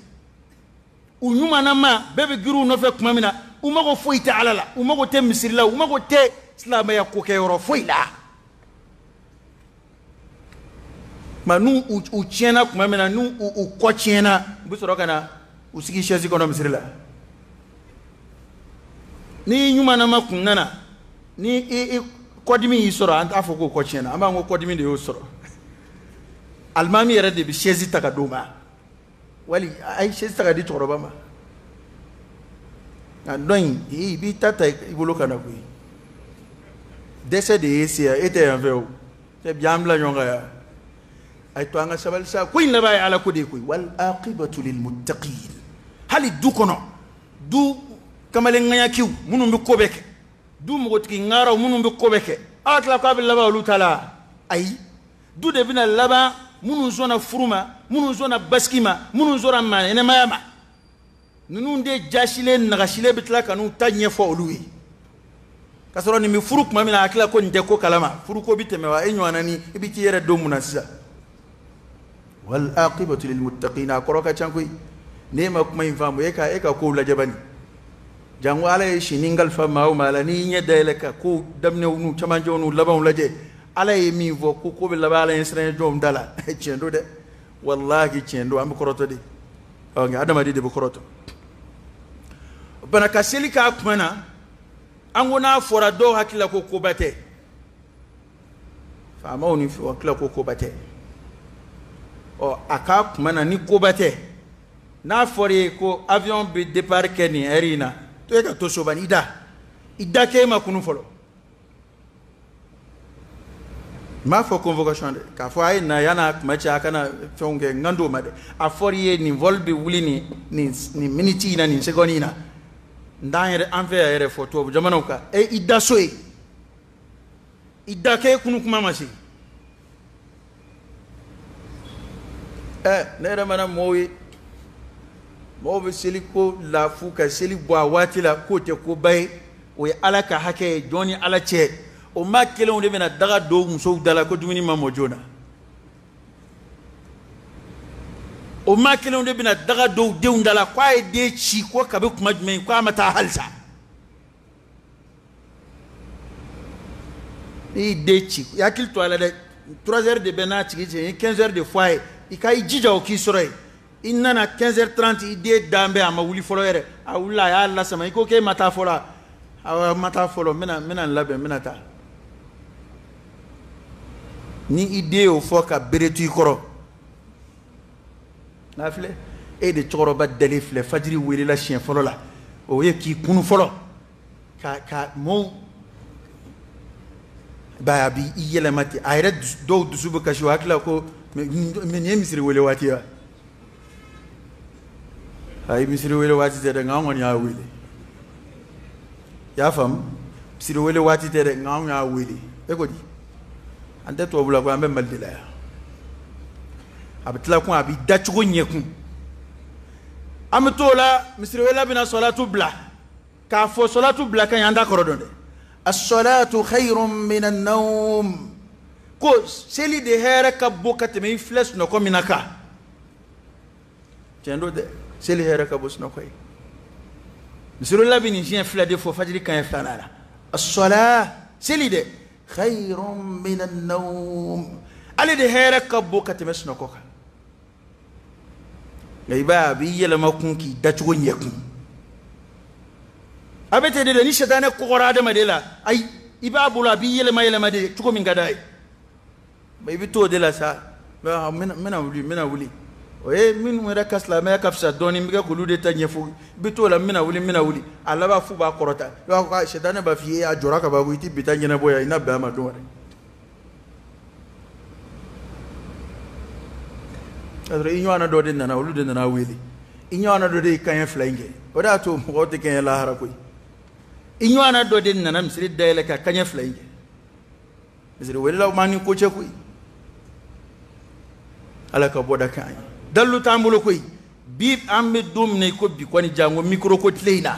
U ɲumanama bɛɛ bɛ girin u nɔfɛ tuma min na, u mago foyi tɛ Ala la, u mago tɛ misiri la, u mago tɛ silamɛya kokɛyɔrɔ foyi la. Nka n'u u tiɲɛna tuma min na, n'u u kɔ tiɲɛna, u bɛ sɔrɔ ka na u sigi chaise kɔnɔ misiri la. Ni ɲumanama kun nana, ni i kɔdimi y'i sɔrɔ, an t'a fɔ k'o kɔ tiɲɛna, an b'a ko kɔdimi de y'o sɔrɔ. Alimami yɛrɛ de bɛ chaise ta ka d'o ma, wali a ye chaise ta ka di cɛkɔrɔba ma. Nka dɔ in, i b'i ta ta i bolo ka na koyi. Dɛsɛ de y'e se yan, e tɛ yan fɛ o. Cɛ bi an bila ɲɔgɔn kan yan. A ye to an ka sabali sa, ko in laban ye Ala ko de ye koyi. Wal aqibatu lil muttaqin. Hali du kɔnɔ, du kamalen ŋaɲakiw minnu bɛ ko bɛɛ kɛ, du npogotigi ŋaraw minnu bɛ ko bɛɛ kɛ, aw tila k'a bɛ laban olu ta la? Ayi, du de bɛna laban minnu sɔnna furu ma, minnu sɔnna basigi ma, minnu sɔnna maa ɲɛnɛmaya ma. Ninnu de jasilen nagasilen bɛ tila ka n'u ta ɲɛfɔ olu ye. K'a sɔrɔ nin bɛ furu tuma min na, a tila ko nin tɛ ko kalama, furuko bɛ tɛmɛ wa? E ɲɔgɔnna ni i bɛ t'i yɛrɛ don mun na sisan? Wal aqibatu lil muttaqin, a kɔrɔ ka ca koyi. N'e ma kuma in faamu, e ka kow lajɛ bani. Jango Ala ye sini kalifa maa o maa la, n'i ɲɛ dayɛlɛ ka kow daminɛw n'u camancɛw n'u labanw lajɛ, Ala ye min fɔ ko ko bɛ laban Ala ɲɛsiranɲɛ jɔnw da la, tiɲɛ don dɛ, walahi tiɲɛ don, an bɛ kɔrɔtɔ de. Ɔ nka adamaden de bɛ kɔrɔtɔ. Bana ka seli k'a kuma na, an ko n'a fɔra dɔw hakili la ko koba tɛ, faamaw ni hakili la ko koba tɛ. Ɔ a k'a kuma na ni koba tɛ, n'a fɔra i ye ko avion bɛ départ kɛ nin heure in na, to e ka to so bani, i da i da k'e ma kunu fɔlɔ. N m'a fɔ convocation dɛ, k'a fɔ a ye na yan'a kuma cɛ a kana fɛnw kɛ, n kan t'o ma dɛ. A fɔra i ye nin vol bɛ wuli nin minute in na, nin seconde in na. N t'an yɛrɛ an fɛ yan yɛrɛ fɔ tubabu jamanaw kan, e i da so ye, i da k'e kunu kuma ma se. Ne yɛrɛ mana mɔgɔw ye, mɔgɔw bɛ seli ko lafu ka seli bɔ a waati la k'o tɛ koba ye, o ye Ala ka hakɛ ye jɔn ni Ala cɛ. O maa kelenw de bɛna daga don musow da la ko dumuni ma mɔ joona. O maa kelenw de bɛna daga don denw da la k'a ye den ci ko kabi kuma jumɛn k'a ma taa halisa. N'i y'i den ci, i hakili to a la dɛ, 3 heures de bɛ n'a tigi cɛ, i ye 15 heures de fɔ a ye, i ka i jija o k'i sɔrɔ yen. I nana 15 heures 30, i den dan bɛ a ma wuli fɔlɔ yɛrɛ, a wulila a y'a lasama, i ko k'e ma taa fɔlɔ, awɔ n ma taa fɔlɔ, n bɛna n labɛn, n bɛna taa. Ni i den y'o fɔ ka bere to i kɔrɔ, n'a filɛ e de cɛkɔrɔba dalen filɛ fajiri welela siɲɛ fɔlɔ la, o ye k'i kunu fɔlɔ ka mɔɔw ba a b'i yɛlɛma ten, a yɛrɛ dɔw dusu bɛ kasi, o hakili la ko mɛ nin ye misiri wele waati ye wa? Ayi, misiri wele waati tɛ dɛ, nka an kɔni y'a wele. I y'a faamu? Misiri wele waati tɛ dɛ, nka anw y'a wele. E ko di? An tɛ tubabu la koyi, an bɛ Mali de la yan. A bɛ tila kun, a b'i dacogo ɲɛ kun. An bɛ t'o la, misiri wele bɛna sɔlatu bila. K'a fɔ sɔlatu bila ka ɲi, an t'a kɔrɔ dɔn dɛ. As-salatu khayrun min an-nawm. Ko seli de hɛrɛ ka bon ka tɛmɛ i filɛ sunɔgɔ min na kan. Tiɲɛ don dɛ, seli hɛrɛ ka bon sunɔgɔ ye. Misiriwela bɛ nin siɲɛ fila de fɔ fajiri kan ɲɛ filanan la. As-salah, seli dɛ, khayrun min an-nawm. Ale de hɛrɛ ka bon ka tɛmɛ sunɔgɔ kan. Nka i b'a ye a b'i yɛlɛma kun k'i dacogo ɲɛ kun. A bɛ ten de dɛ, ni sitanɛ kɔgɔra adamaden la, ayi, i b'a bolo a b'i yɛlɛma yɛlɛma de cogo min ka d'a ye. I bɛ t'o de la sa, n bɛna wuli, n bɛna wuli. O ye minnu yɛrɛ ka silamɛya ka fisa dɔɔnin, n bɛ kɛ k'olu de ta ɲɛfɔ. I bɛ t'o la, n bɛna wuli, n bɛna wuli. A laban f'u b'a kɔrɔta. I b'a fɔ ko sitanɛ b'a f'i ye, a jɔra ka ban ko i tɛ bi ta ɲɛnabɔ yan, i na bɛn a ma don wɛrɛ. K'a sɔrɔ i ɲɔgɔnna dɔ de nana, olu de nana wele. I ɲɔgɔnna dɔ de ye kanɲɛ fila in kɛ. O de y'a to mɔgɔw tɛ kɛɲɛ lahara koyi. I ɲɔgɔnna dɔ de nana misiri dayɛlɛ ka kanɲɛ fila in kɛ. Misiri welelaw m'an ni ko cɛ koyi. Ala ka bɔda kɛ an ye. Dalilu t'an bolo koyi. Bi an bɛ don min na i ko bi kɔni, jango micro ko tile in na,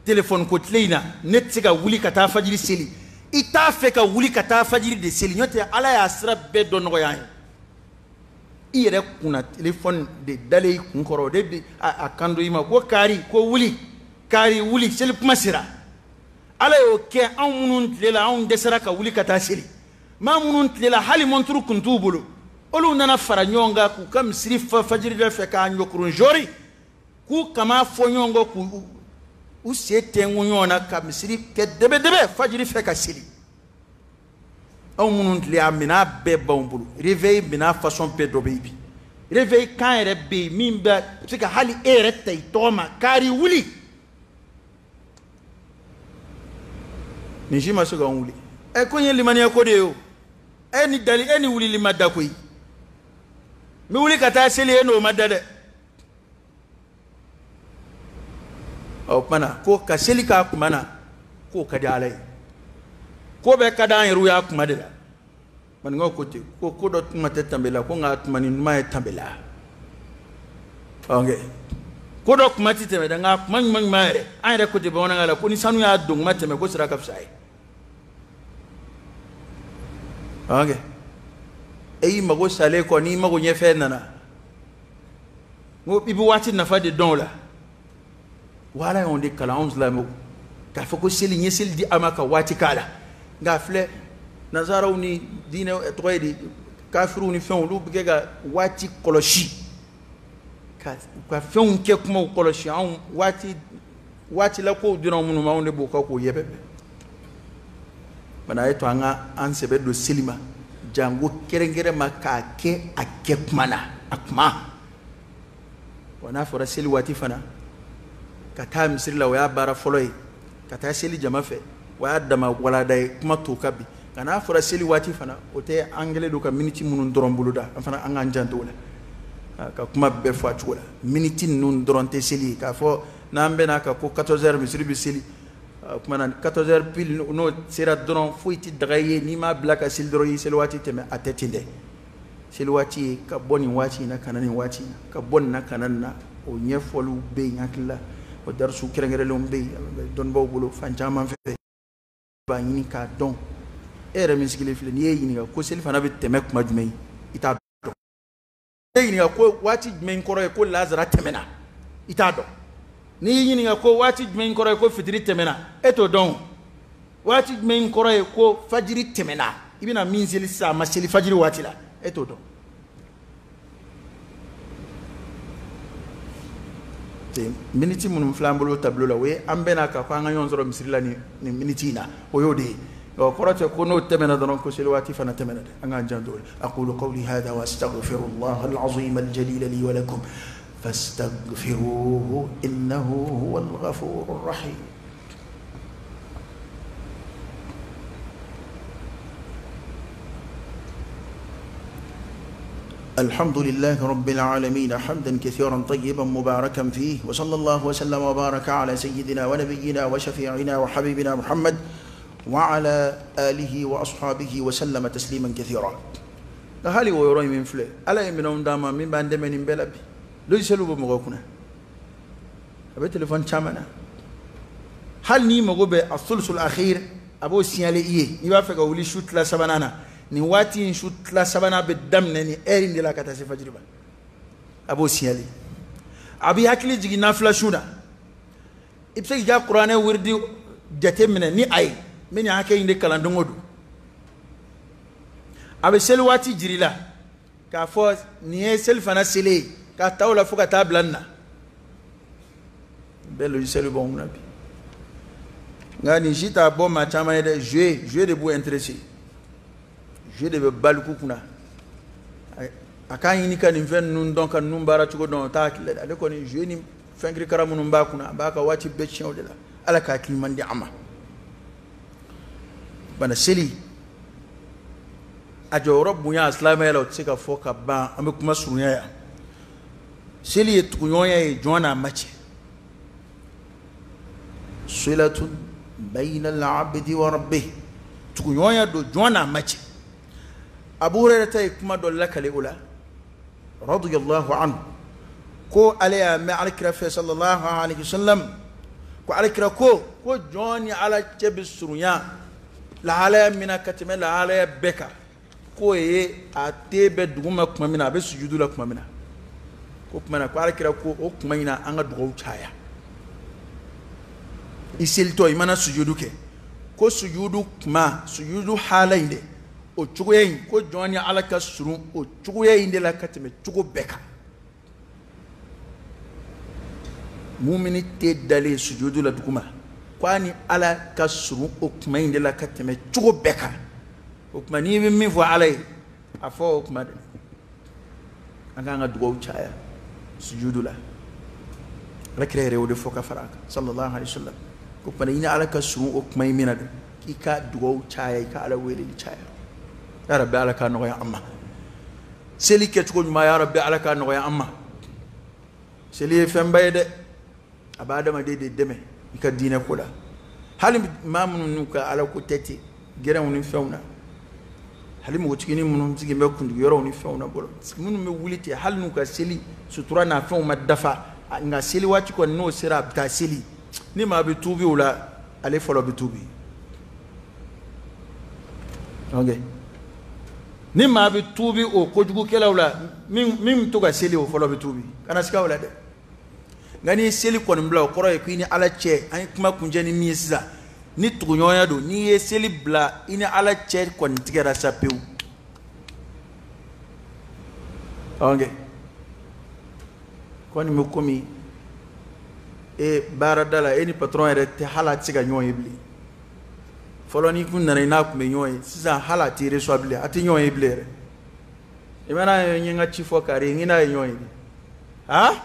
téléphone ko tile in na, ne tɛ se ka wuli ka taa fajiri seli. I t'a fɛ ka wuli ka taa fajiri de seli, n'o tɛ Ala y'a sira bɛɛ dɔ nɔgɔya an ye. I yɛrɛ kunna telefɔni de dalen i kun kɔrɔ, o de bɛ a kan don i ma ko kari, ko wuli, kari wuli, seli kuma sera. Ala y'o kɛ anw minnu tile la, anw dɛsɛra ka wuli ka taa seli. Maa minnu tile la, hali mɔnturu kun t'u bolo, olu nana fara ɲɔgɔn kan k'u ka misiri fa fajiri dɔ fɛ k'a ɲɔkurun jɔri, k'u kama fɔ ɲɔgɔn kɔ, k'u u sen tɛnku ɲɔgɔn na ka misiri kɛ dɛbɛdɛbɛ fajiri fɛ ka seli. Anw minnu tile a minɛn bɛɛ b'anw bolo, réveil minɛn façon bɛɛ dɔ bɛ yen bi, réveil kan yɛrɛ bɛ yen min bɛ se ka hali e yɛrɛ ta i tɔgɔ ma, kari wuli. Nin si ma se k'anw wuli. Ɛ ko in ye limaniya ko de ye o. E ni dali, e ni wulili ma da koyi. N bɛ wuli ka taa seli, e n'o ma da dɛ. O tuma na ko ka seli k'a kuma na, k'o ka di Ala ye. Ko bɛɛ ka d'an yɛrɛw y'a kuma de la. Maninkaw ko ten, ko ko dɔ tuma tɛ tanbe la, ko nka tuma ni ɲuman ye tanbe la. Ko dɔ kuma tɛ tɛmɛ dɛ, nka kuma ɲuman ɲuman yɛrɛ, an yɛrɛ ko ten bamanankan la, ko ni sanu y'a don kuma tɛmɛ, ko sira ka fisa ye. E y'i mago salen kɔ, n'i mago ɲɛfɛ nana, n ko i bɛ waati nafa de dɔn o la. Wa Ala y'anw de kalan, anw silamɛw, k'a fɔ ko seli, n ye seli di a ma ka waati k'a la. Nka filɛ, nansaraw ni diinɛ tɔgɔ ye di, kafiriw ni fɛnw, olu bɛ kɛ ka waati kɔlɔsi, ka u ka fɛnw kɛ kumaw kɔlɔsi. Anw waati la kow donna minnu ma, anw de b'o kɛ k'o yɛbɛ. Bana a ye to an ka an sɛbɛ don seli ma, janko kɛrɛnkɛrɛn ma k'a kɛ a kɛ kuma na, a kuma. Wa n'a fɔra seli waati fana, ka taa misiri la, o y'a baara fɔlɔ ye. Ka taa seli jama fɛ, o y'a dama walada ye, kuma t'o kan bi. Nka n'a fɔra seli waati fana, o tɛ an kɛlen don ka miniti minnu dɔrɔn boloda, an fana an k'an janto o la, ka kuma bɛɛ fɔ a cogo la. Miniti ninnu dɔrɔn tɛ seli ye, k'a fɔ n'an bɛn'a kan ko 14 heures misiri bɛ seli, o tuma na 14 heures pile n'o sera dɔrɔn, foyi tɛ daga i ye, n'i m'a bila ka seli dɔrɔn, i ye seli waati tɛmɛ, a tɛ ten dɛ. Seli waati ye ka bɔ nin waati in na ka na nin waati in na, ka bɔ nin na ka na nin na, o ɲɛfɔliw bɛ yen hakili la, o darisu kɛrɛnkɛrɛnlenw bɛ yen dɔnnibaaw bolo fan caman fɛ. B'a ɲini k'a dɔn, e yɛrɛ min sigilen filɛ, n'i y'e ɲininka ko seli fana bɛ tɛmɛ kuma jumɛn, i t'a dɔn. E ɲininka ko waati jumɛn kɔrɔ ye ko lazara tɛmɛna, i t'a dɔn. N'i y'i ɲininka ko waati jumɛn kɔrɔ ye ko fitiri tɛmɛna, e t'o dɔn. Waati jumɛn kɔrɔ ye ko fajiri tɛmɛna, i bɛna min seli sisan, a ma seli fajiri waati la, e t'o dɔn. Miniti minnu filɛ an bolo tableau la, o ye an bɛnna k'a fɔ an ka ɲɔgɔn sɔrɔ misiri la nin miniti in na, o y'o de ye. O kɔrɔ tɛ ko n'o tɛmɛna dɔrɔn ko seli waati fana tɛmɛna dɛ. An k'an janto o la. Aqulu qawli hadha wa astaghfirullah al-azim al-jalil li wa lakum fastaghfiruhu innahu huwal ghafurur rahim. الحمد لله رب العالمين حمدا كثيرا طيبا مباركا فيه، وصلى الله وسلم وبارك على سيدنا ونبينا وشفيعنا وحبيبنا محمد وعلى آله وأصحابه وسلم تسليما كثيرا. هل هو يروي من فلي ألا يمنون داما من باند من بلبي لو يسلوا بمغوكنا أبي تلفون شامنا هل ني مغوب الثلث الأخير أبو سيالي إيه يوافق أولي شوت لا سبنانا ni waati in su tila sabanan bɛ daminɛ ni heure in de la ka taa se fajiri ma, a b'o signalé. A b'i hakili jigin nafila su na, i bɛ se k'i ka kuranɛ wiridi jate minɛ ni a ye, n bɛ nin hakɛ in de kalan don o don. A bɛ seli waati jira i la k'a fɔ nin ye seli fana selen ye, k'a ta o la fo ka taa bila nin na. Bɛɛ logiciel b'anw kunna bi, nka nin si t'a bɔ maa caman ye dɛ. Jouer de b'u intéressé, jouer de bɛ baliku kunna. A k'a ɲini ka nin fɛn ninnu dɔn, ka ninnu baara cogo dɔn, o t'a hakili la dɛ. Ale kɔni jouer ni fɛn kirikara minnu b'a kunna, a b'a ka waati bɛɛ tiɲɛ o de la. Ala ka hakili ɲuman di an ma. Bana seli a jɔyɔrɔ bonya a silamɛya la, o tɛ se ka fɔ ka ban. An bɛ kuma surunya yan. Seli ye tuguɲɔgɔnya ye jɔn n'a ma cɛ. Silatun bayna al-abdi wa rabbih, tuguɲɔgɔnya don jɔn n'a ma cɛ. Abu Hurairah ta ye kuma dɔ lakale o la, radiyallahu anhu, ko ale y'a mɛn alakira fɛ sallallahu alayhi wa sallam, ko alakira ko jɔn ni Ala cɛ bɛ surunya Lahalaya min na ka tɛmɛ lahalaya bɛɛ kan, k'o ye a te bɛ dugu ma tuma min na, a bɛ sujudu la tuma min na, ko tuma na ko Ala kira ko o tuma in na an ka dugawu caya. I selitɔ i mana sujudu kɛ, ko sujudu kuma, sujudu hala in dɛ, o cogoya in, ko jɔn ni Ala ka surun o cogoya in de la ka tɛmɛ cogo bɛɛ kan. Mumini tɛ dalen sujudu la duguma, ko a ni Ala ka surun o kuma in de la ka tɛmɛ cogo bɛɛ kan. O tuma n'i bɛ min fɔ Ala ye, a fɔ o kuma dɛ. An k'an ka dugawu caya sujudu la. Ala kira yɛrɛ y'o de fɔ ka fara a kan sallallahu alaihi wasallam. Ko tuma i ni Ala ka surun o kuma in min na dɛ, k'i ka dugawu caya, i ka Ala weleli caya. Ya Rabbi, Ala ka nɔgɔya an ma. Seli kɛcogo ɲuman, ya Rabbi, Ala ka nɔgɔya an ma. Seli ye fɛnba ye dɛ, a b'a adamaden de dɛmɛ i ka diinɛ ko la. Hali maa minnu n'u ka Ala ko tɛ ten, gɛrɛnw ni fɛnw na, hali npogotiginin minnu sigilen bɛ kundigiyɔrɔw ni fɛnw na bolo, minnu bɛ wuli ten, hali n'u ka seli sutura n'a fɛnw ma dafa, nka seli waati kɔni n'o sera a bɛ taa seli. Ni maa bɛ tuubi o la, ale fɔlɔ bɛ tuubi. Ok, ni maa bɛ tuubi o kojugukɛlaw la, min bɛ to ka seli, o fɔlɔ bɛ tuubi. Kana siga o la dɛ. Nka n'i ye seli kɔni bila, o kɔrɔ ye k'i ni Ala cɛ, an ye kuma kuncɛ ni min ye sisan, ni tuguɲɔgɔnya don, n'i ye seli bila, i ni Ala cɛ kɔni tigɛra sa pewu. Ok, kɔni bɛ komi e baarada la, e ni patron yɛrɛ tɛ, hali a tɛ se ka ɲɔgɔn ye bilen. Fɔlɔ n'i kun nana i n'a kun bɛ ɲɔgɔn ye, sisan hali a t'i reçoit bilen, a tɛ ɲɔgɔn ye bilen yɛrɛ. I mana ye n ye n ka ci fɔ kari, n n'a ye ɲɔgɔn ye de. Han,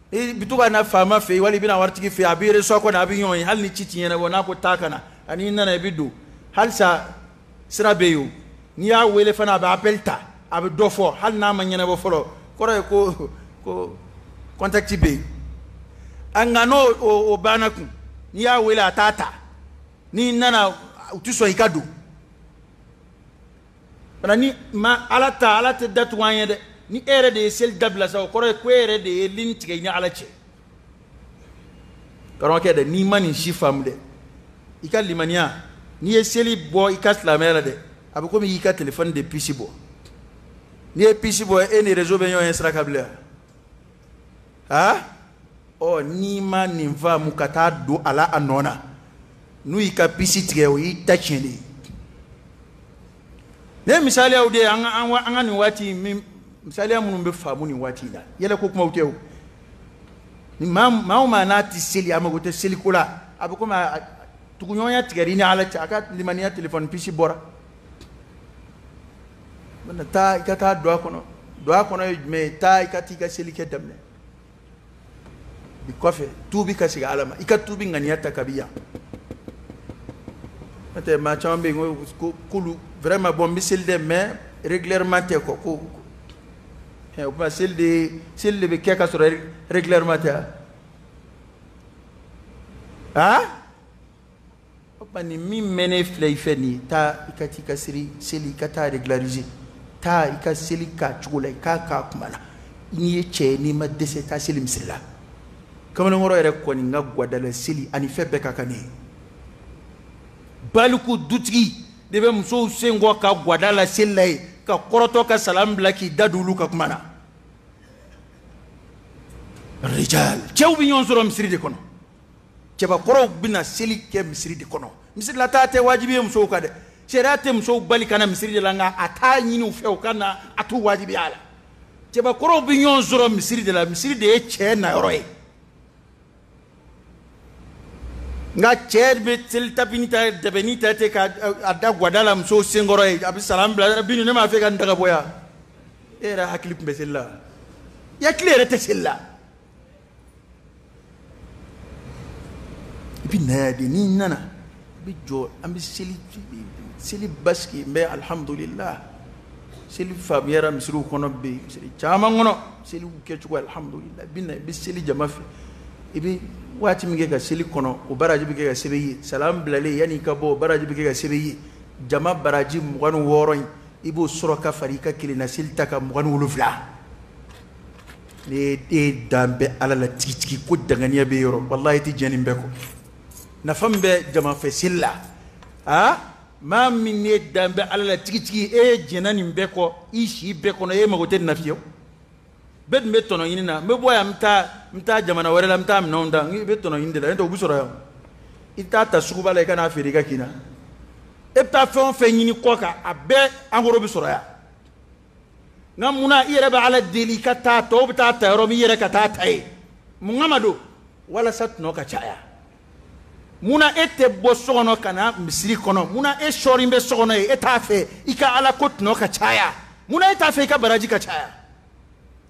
i bɛ to ka na faama fɛ yen, wali i bɛna waritigi fɛ yen, a b'i reçoit kɔni, a bɛ ɲɔgɔn ye. Hali ni ci ti ɲɛnabɔ, n'a ko taa ka na, ani i nana i bɛ don, halisa sira bɛ yen o. N'i y'a wele fana, a bɛ appel ta, a bɛ dɔ fɔ, hali n'a ma ɲɛnabɔ fɔlɔ, kɔrɔ ye ko contact bɛ yen. Nka n'o o banna kun, n'i y'a wele a t'a ta, n'i nana u tɛ sɔn i ka don. Fana ni ma Ala ta, Ala tɛ datugu an ye dɛ. Ni e yɛrɛ de ye seli dabila sa, o kɔrɔ ye ko e yɛrɛ de ye ligne tigɛ i ni Ala cɛ. Karamɔgɔkɛ dɛ, n'i ma nin si faamu dɛ, i ka limaniya, n'i ye seli bɔ i ka silamɛya la dɛ, a bɛ komi i y'i ka téléphone de puce bɔ. N'i ye puce bɔ, e ni réseau bɛ ɲɔgɔn ye sira kan bilen wa? Ɔ, n'i ma nin faamu ka taa don a la a nɔ na, n'u y'i ka puce tigɛ, o y'i ta tiɲɛnen ye. Ne ye misaliyaw de ye an ka nin waati min, misaliya minnu bɛ faamu nin waati in na, yɛlɛ ko kumaw tɛ o. Ni maa o maa n'a tɛ seli, a mago tɛ seliko la, a bɛ komi tuguɲɔgɔnya tigɛr'i ni Ala cɛ, a ka limaniya téléphone puce bɔra. Maintenant taa i ka taa don a kɔnɔ. Don a kɔnɔ ye jumɛn ye? Taa i ka t'i ka seli kɛ daminɛ. I kɔfɛ tuubi ka segin Ala ma, i ka tuubi ŋaniya ta kabi yan. N'o tɛ maa caman bɛ yen ko k'olu vraiment bon n bɛ seli dɛ, mais régulièrement tɛ quoi. Ko o tuma seli de bɛ kɛ ka sɔrɔ régulièrement tɛ wa? O tuma nin min mɛnnen filɛ i fɛ nin ye, taa i ka t'i ka seli, i ka taa régulariser, taa i ka seli k'a cogo la, i k'a k'a kuma la. N'i ye cɛ ye, n'i ma dɛsɛ, taa seli misiri la. Kamalenkɔrɔ yɛrɛ kɔni ka guwadala seli ani fɛn bɛɛ ka kan ne ye. Baliku dutigi de bɛ musow sen kɔ ka guwada la seli la yen, ka kɔrɔtɔ ka salam bila k'i da don olu ka kuma na. Rijal, cɛw bɛ ɲɔgɔn sɔrɔ misiri de kɔnɔ. Cɛbakɔrɔw bɛna seli kɛ misiri de kɔnɔ. Misiri la taa tɛ wajibi ye musow kan dɛ. Sariya tɛ musow bali ka na misiri de la, nka a t'a ɲini u fɛ u ka na, a t'u wajibiya a la. Cɛbakɔrɔw bɛ ɲɔgɔn sɔrɔ misiri de la, misiri de ye cɛ nayɔrɔ ye. Nka cɛ bɛ seli tapini ta, dɛbɛnni ta ten ka a da guwada la musow senkɔrɔ yen, a bɛ salam bila, Binu ne m'a fɛ ka nin ta ka bɔ yan. E yɛrɛ hakili tun bɛ seli la, i hakili yɛrɛ tɛ seli la. I bɛ na yan de, n'i nana i bɛ jɔ, an bɛ seli basigi n bɛ alihamudulila. Seli faamuyara misiriw kɔnɔ bi, misiri caman kɔnɔ seliw kɛcogo alihamudulila. I bɛ na i bɛ seli jama fɛ, i bɛ waati min kɛ ka seli kɔnɔ, o baraji bɛ kɛ ka sɛbɛn i ye. Salam bilalen yanni i ka bɔ, o baraji bɛ kɛ ka sɛbɛn i ye. Jama baraji 26 in, i b'o sɔrɔ ka fara i ka kelenna seli ta kan 27. Ni e dan bɛ Ala la tigitigi, ko danganiya bɛ yɔrɔ, walahi i tɛ jɛn nin bɛɛ kɔ. Nafa min bɛ jamafɛ seli la, A maa min ne dan bɛ Ala la tigitigi, e jɛnna nin bɛɛ kɔ i si bɛɛ kɔnɔ, e mago tɛ nin na fiyewu. Bɛɛ tun bɛ tɔnɔ ɲini na. N bɛ bɔ yan, n bɛ taa jamana wɛrɛ la, n bɛ taa minɛnw ta. I bɛ tɔnɔ ɲini de la, n'o tɛ u bɛ sɔrɔ yan. I t'a ta suguba la i ka n'a feere i ka kin na. E bɛ taa fɛn o fɛn ɲini kɔ kan, a bɛɛ en gros bɛ sɔrɔ yan. Nka munna i yɛrɛ bɛ Ala deli i ka taa, tɔw bɛ taa ta yɔrɔ min, i yɛrɛ ka taa ta yen? Mun kama don? Walasa tɔnɔ ka caya. Munna e tɛ bɔ so kɔnɔ ka na misiri kɔnɔ? Munna e sɔɔrin bɛ so kɔnɔ yen? E t'a fɛ i ka Ala ko tɔnɔ ka caya? Munna e t'a fɛ i ka baraji ka caya?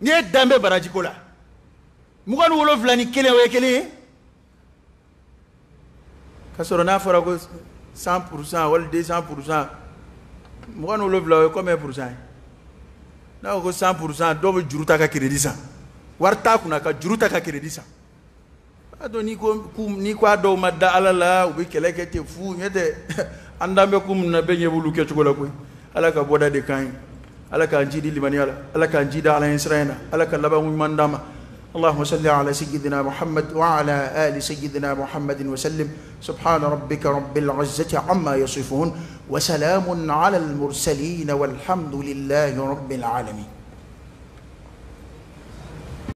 N'i e dan bɛ baraji ko la, 27, o ye kelen ye. Ka sɔrɔ n'a fɔra ko 100% wali 200%, 27, o ye combien pourcent ye? N'a ko ko 100%, dɔw bɛ juru ta ka crédit san, wari t'a kunna ka juru ta ka crédit san. A dɔn n'i ko a dɔw ma da Ala la, u bɛ kɛlɛ kɛ ten fu. Ɲɛ tɛ, an dan bɛ ko min na, bɛɛ ɲɛ b'olu kɛcogo la koyi. Ala ka bɔda de kan ye. Ala k'an jidi limaniya la, Ala k'an jida Ala ɲɛ siran na, Ala ka laban ɲuman d'an ma. اللهم صل على سيدنا محمد وعلى آل سيدنا محمد وسلم. سبحان ربك رب العزة عما يصفون وسلام على المرسلين والحمد لله رب العالمين.